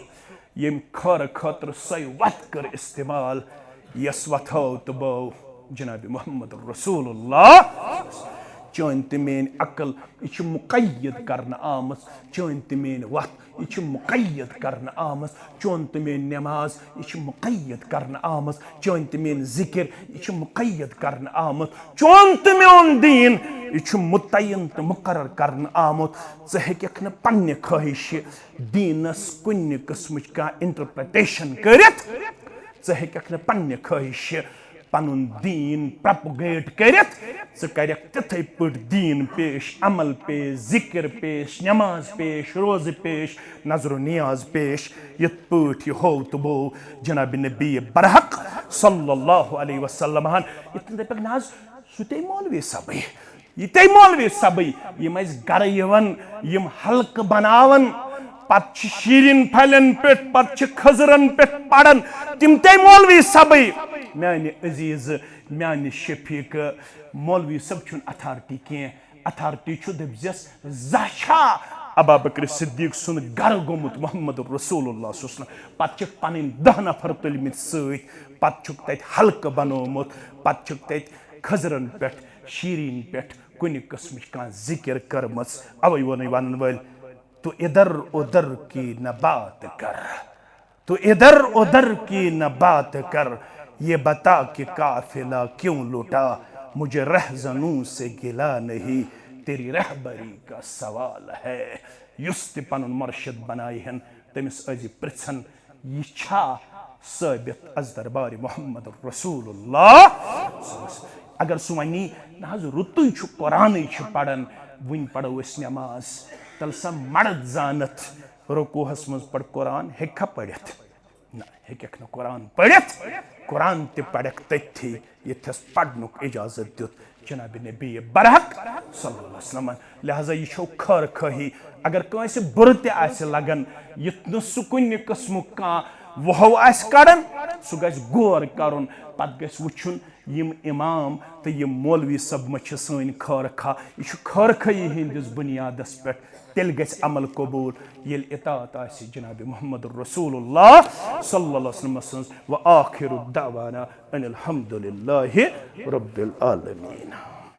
ییٚمۍ خٲرٕ خٲطرٕ سۄے وتھ کٔر استعمال، یۄس وتھ ہٲو تہٕ بٲو جناب محمد رسول اللہ۔ چٲنۍ تہٕ میٲنۍ عقل، یہِ چھِ مقید کرنہٕ آمٕژ۔ چٲنۍ تہٕ میٲنۍ وتھ، یہِ چھِ مقید کرنہٕ آمٕژ۔ چون تہٕ میٲنۍ نماز، یہِ چھِ مقید کرنہٕ آمٕژ۔ چٲنۍ تہٕ میٲنۍ ذکر، یہِ چھِ مقید کرنہٕ آمٕژ۔ چون تہٕ میون دیٖن، یہِ چھُ متعین تہٕ مقرر کرنہٕ آمُت۔ ژٕ ہیٚککھ نہٕ پننہِ خٲہشہِ دیٖنس کُنہِ قٕسمٕچ کانٛہہ interpretation کٔرِتھ۔ ژٕ ہیٚککھ نہٕ پننہِ خٲہشہِ پنُن دیٖن propagate کٔرِتھ۔ ژٕ کرکھ تِتھے پٲٹھۍ دیٖن پیش، عمل پیش، ذکر پیش، نماز پیش، روزٕ پیش، نذر و نیاز پیش، یِتھ پٲٹھۍ یہِ ہوو تہٕ بوو جناب نبی برحق صلی اللہ علیہ وسلم ہن۔ یِتھ کٔنۍ دپکھ، نہ حظ، سُہ تے مولوی صٲبٕے، یہِ تے مولوی صٲبٕے، یِم ٲسۍ گرٕ یِوان، یِم حلقہٕ بناوان، پتہٕ چھِ شیٖرِن پھلٮ۪ن پٮ۪ٹھ، پتہٕ چھِ کھٔزرن پٮ۪ٹھ پران، تِم تے مولوی صٲبٕے۔ میانہِ عزیز، میانہِ شفیق، مولوی صٲب چھُنہٕ authority کینٛہہ۔ Authority چھُ، دٔپزٮ۪س، زانٛہہ چھا ابا بکر صدیق سُنٛد گرٕ گوٚمُت محمد رسول اللہ صلی اللہ علیہ وسلم؟ پتہٕ چھِکھ پنٕنۍ دَہ نفر تُلمٕتۍ سۭتۍ، پتہٕ چھُکھ تتہِ حلقہٕ بنومُت، پتہٕ چھُکھ تتہِ کھٔزرن پٮ۪ٹھ، شیٖرِن پٮ۪ٹھ کُنہِ قٕسمٕچ کانٛہہ ذکر کٔرمٕژ۔ اوے ووٚنُے ونن وٲلۍ، تو ادھر ادھر کی نہ بات کر، تو ادھر ادھر کی نہ بات کر، یہ بتا کہ قافلہ کیوں لٹا، مجھے رہزنوں سے گلہ نہیں، تیری رہبری کا سوال ہے۔ یُس تہِ پنُن مرشد بنایہِ ہن، تٔمِس ٲسۍ زِ پرژھان، یہِ چھا ثٲبت از دربارِ محمد رسول اللہ؟ اگر سُہ ونی، نہ حظ، رُتُے چھُ، قرآنٕے چھُ پران، وُنہِ پرو أسۍ نماز۔ تیٚلہِ سا مرد زانتھ رکوعس منٛز پرِ قرآن، ہیٚکہِ کھا پٔرِتھ؟ نہ، ہیٚککھ نہٕ قرآن پٔرِتھ۔ قرآن تہِ پرکھ تٔتھی، ییٚتھس پرنُک اجازت دیُت جناب نبی برحق صلی اللہ علیہ وسلمن۔ لہذا یہِ چھو خٲر خٲہی۔ اگر کٲنٛسہِ بُرٕ تہِ آسہِ لگان، یُتھ نہٕ سُہ کُنہِ قٕسمُک کانٛہہ وُہو آسہِ کڑان، سُہ گژھِ غور کرُن، پتہٕ گژھِ وُچھُن یِم امام تہٕ یِم مولوی صٲب ما چھِ سٲنۍ خٲرخواہ۔ یہِ چھُ خٲرخواہی ہٕنٛدِس بُنیادس پٮ۪ٹھ، تیٚلہِ گژھِ عمل قبول ییٚلہِ اطاعت آسہِ جناب محمد رسول اللہ صلی اللہ علیہ وسلم سٕنٛز۔ وآخر دعوانا ان الحمد للہ رب العالمین۔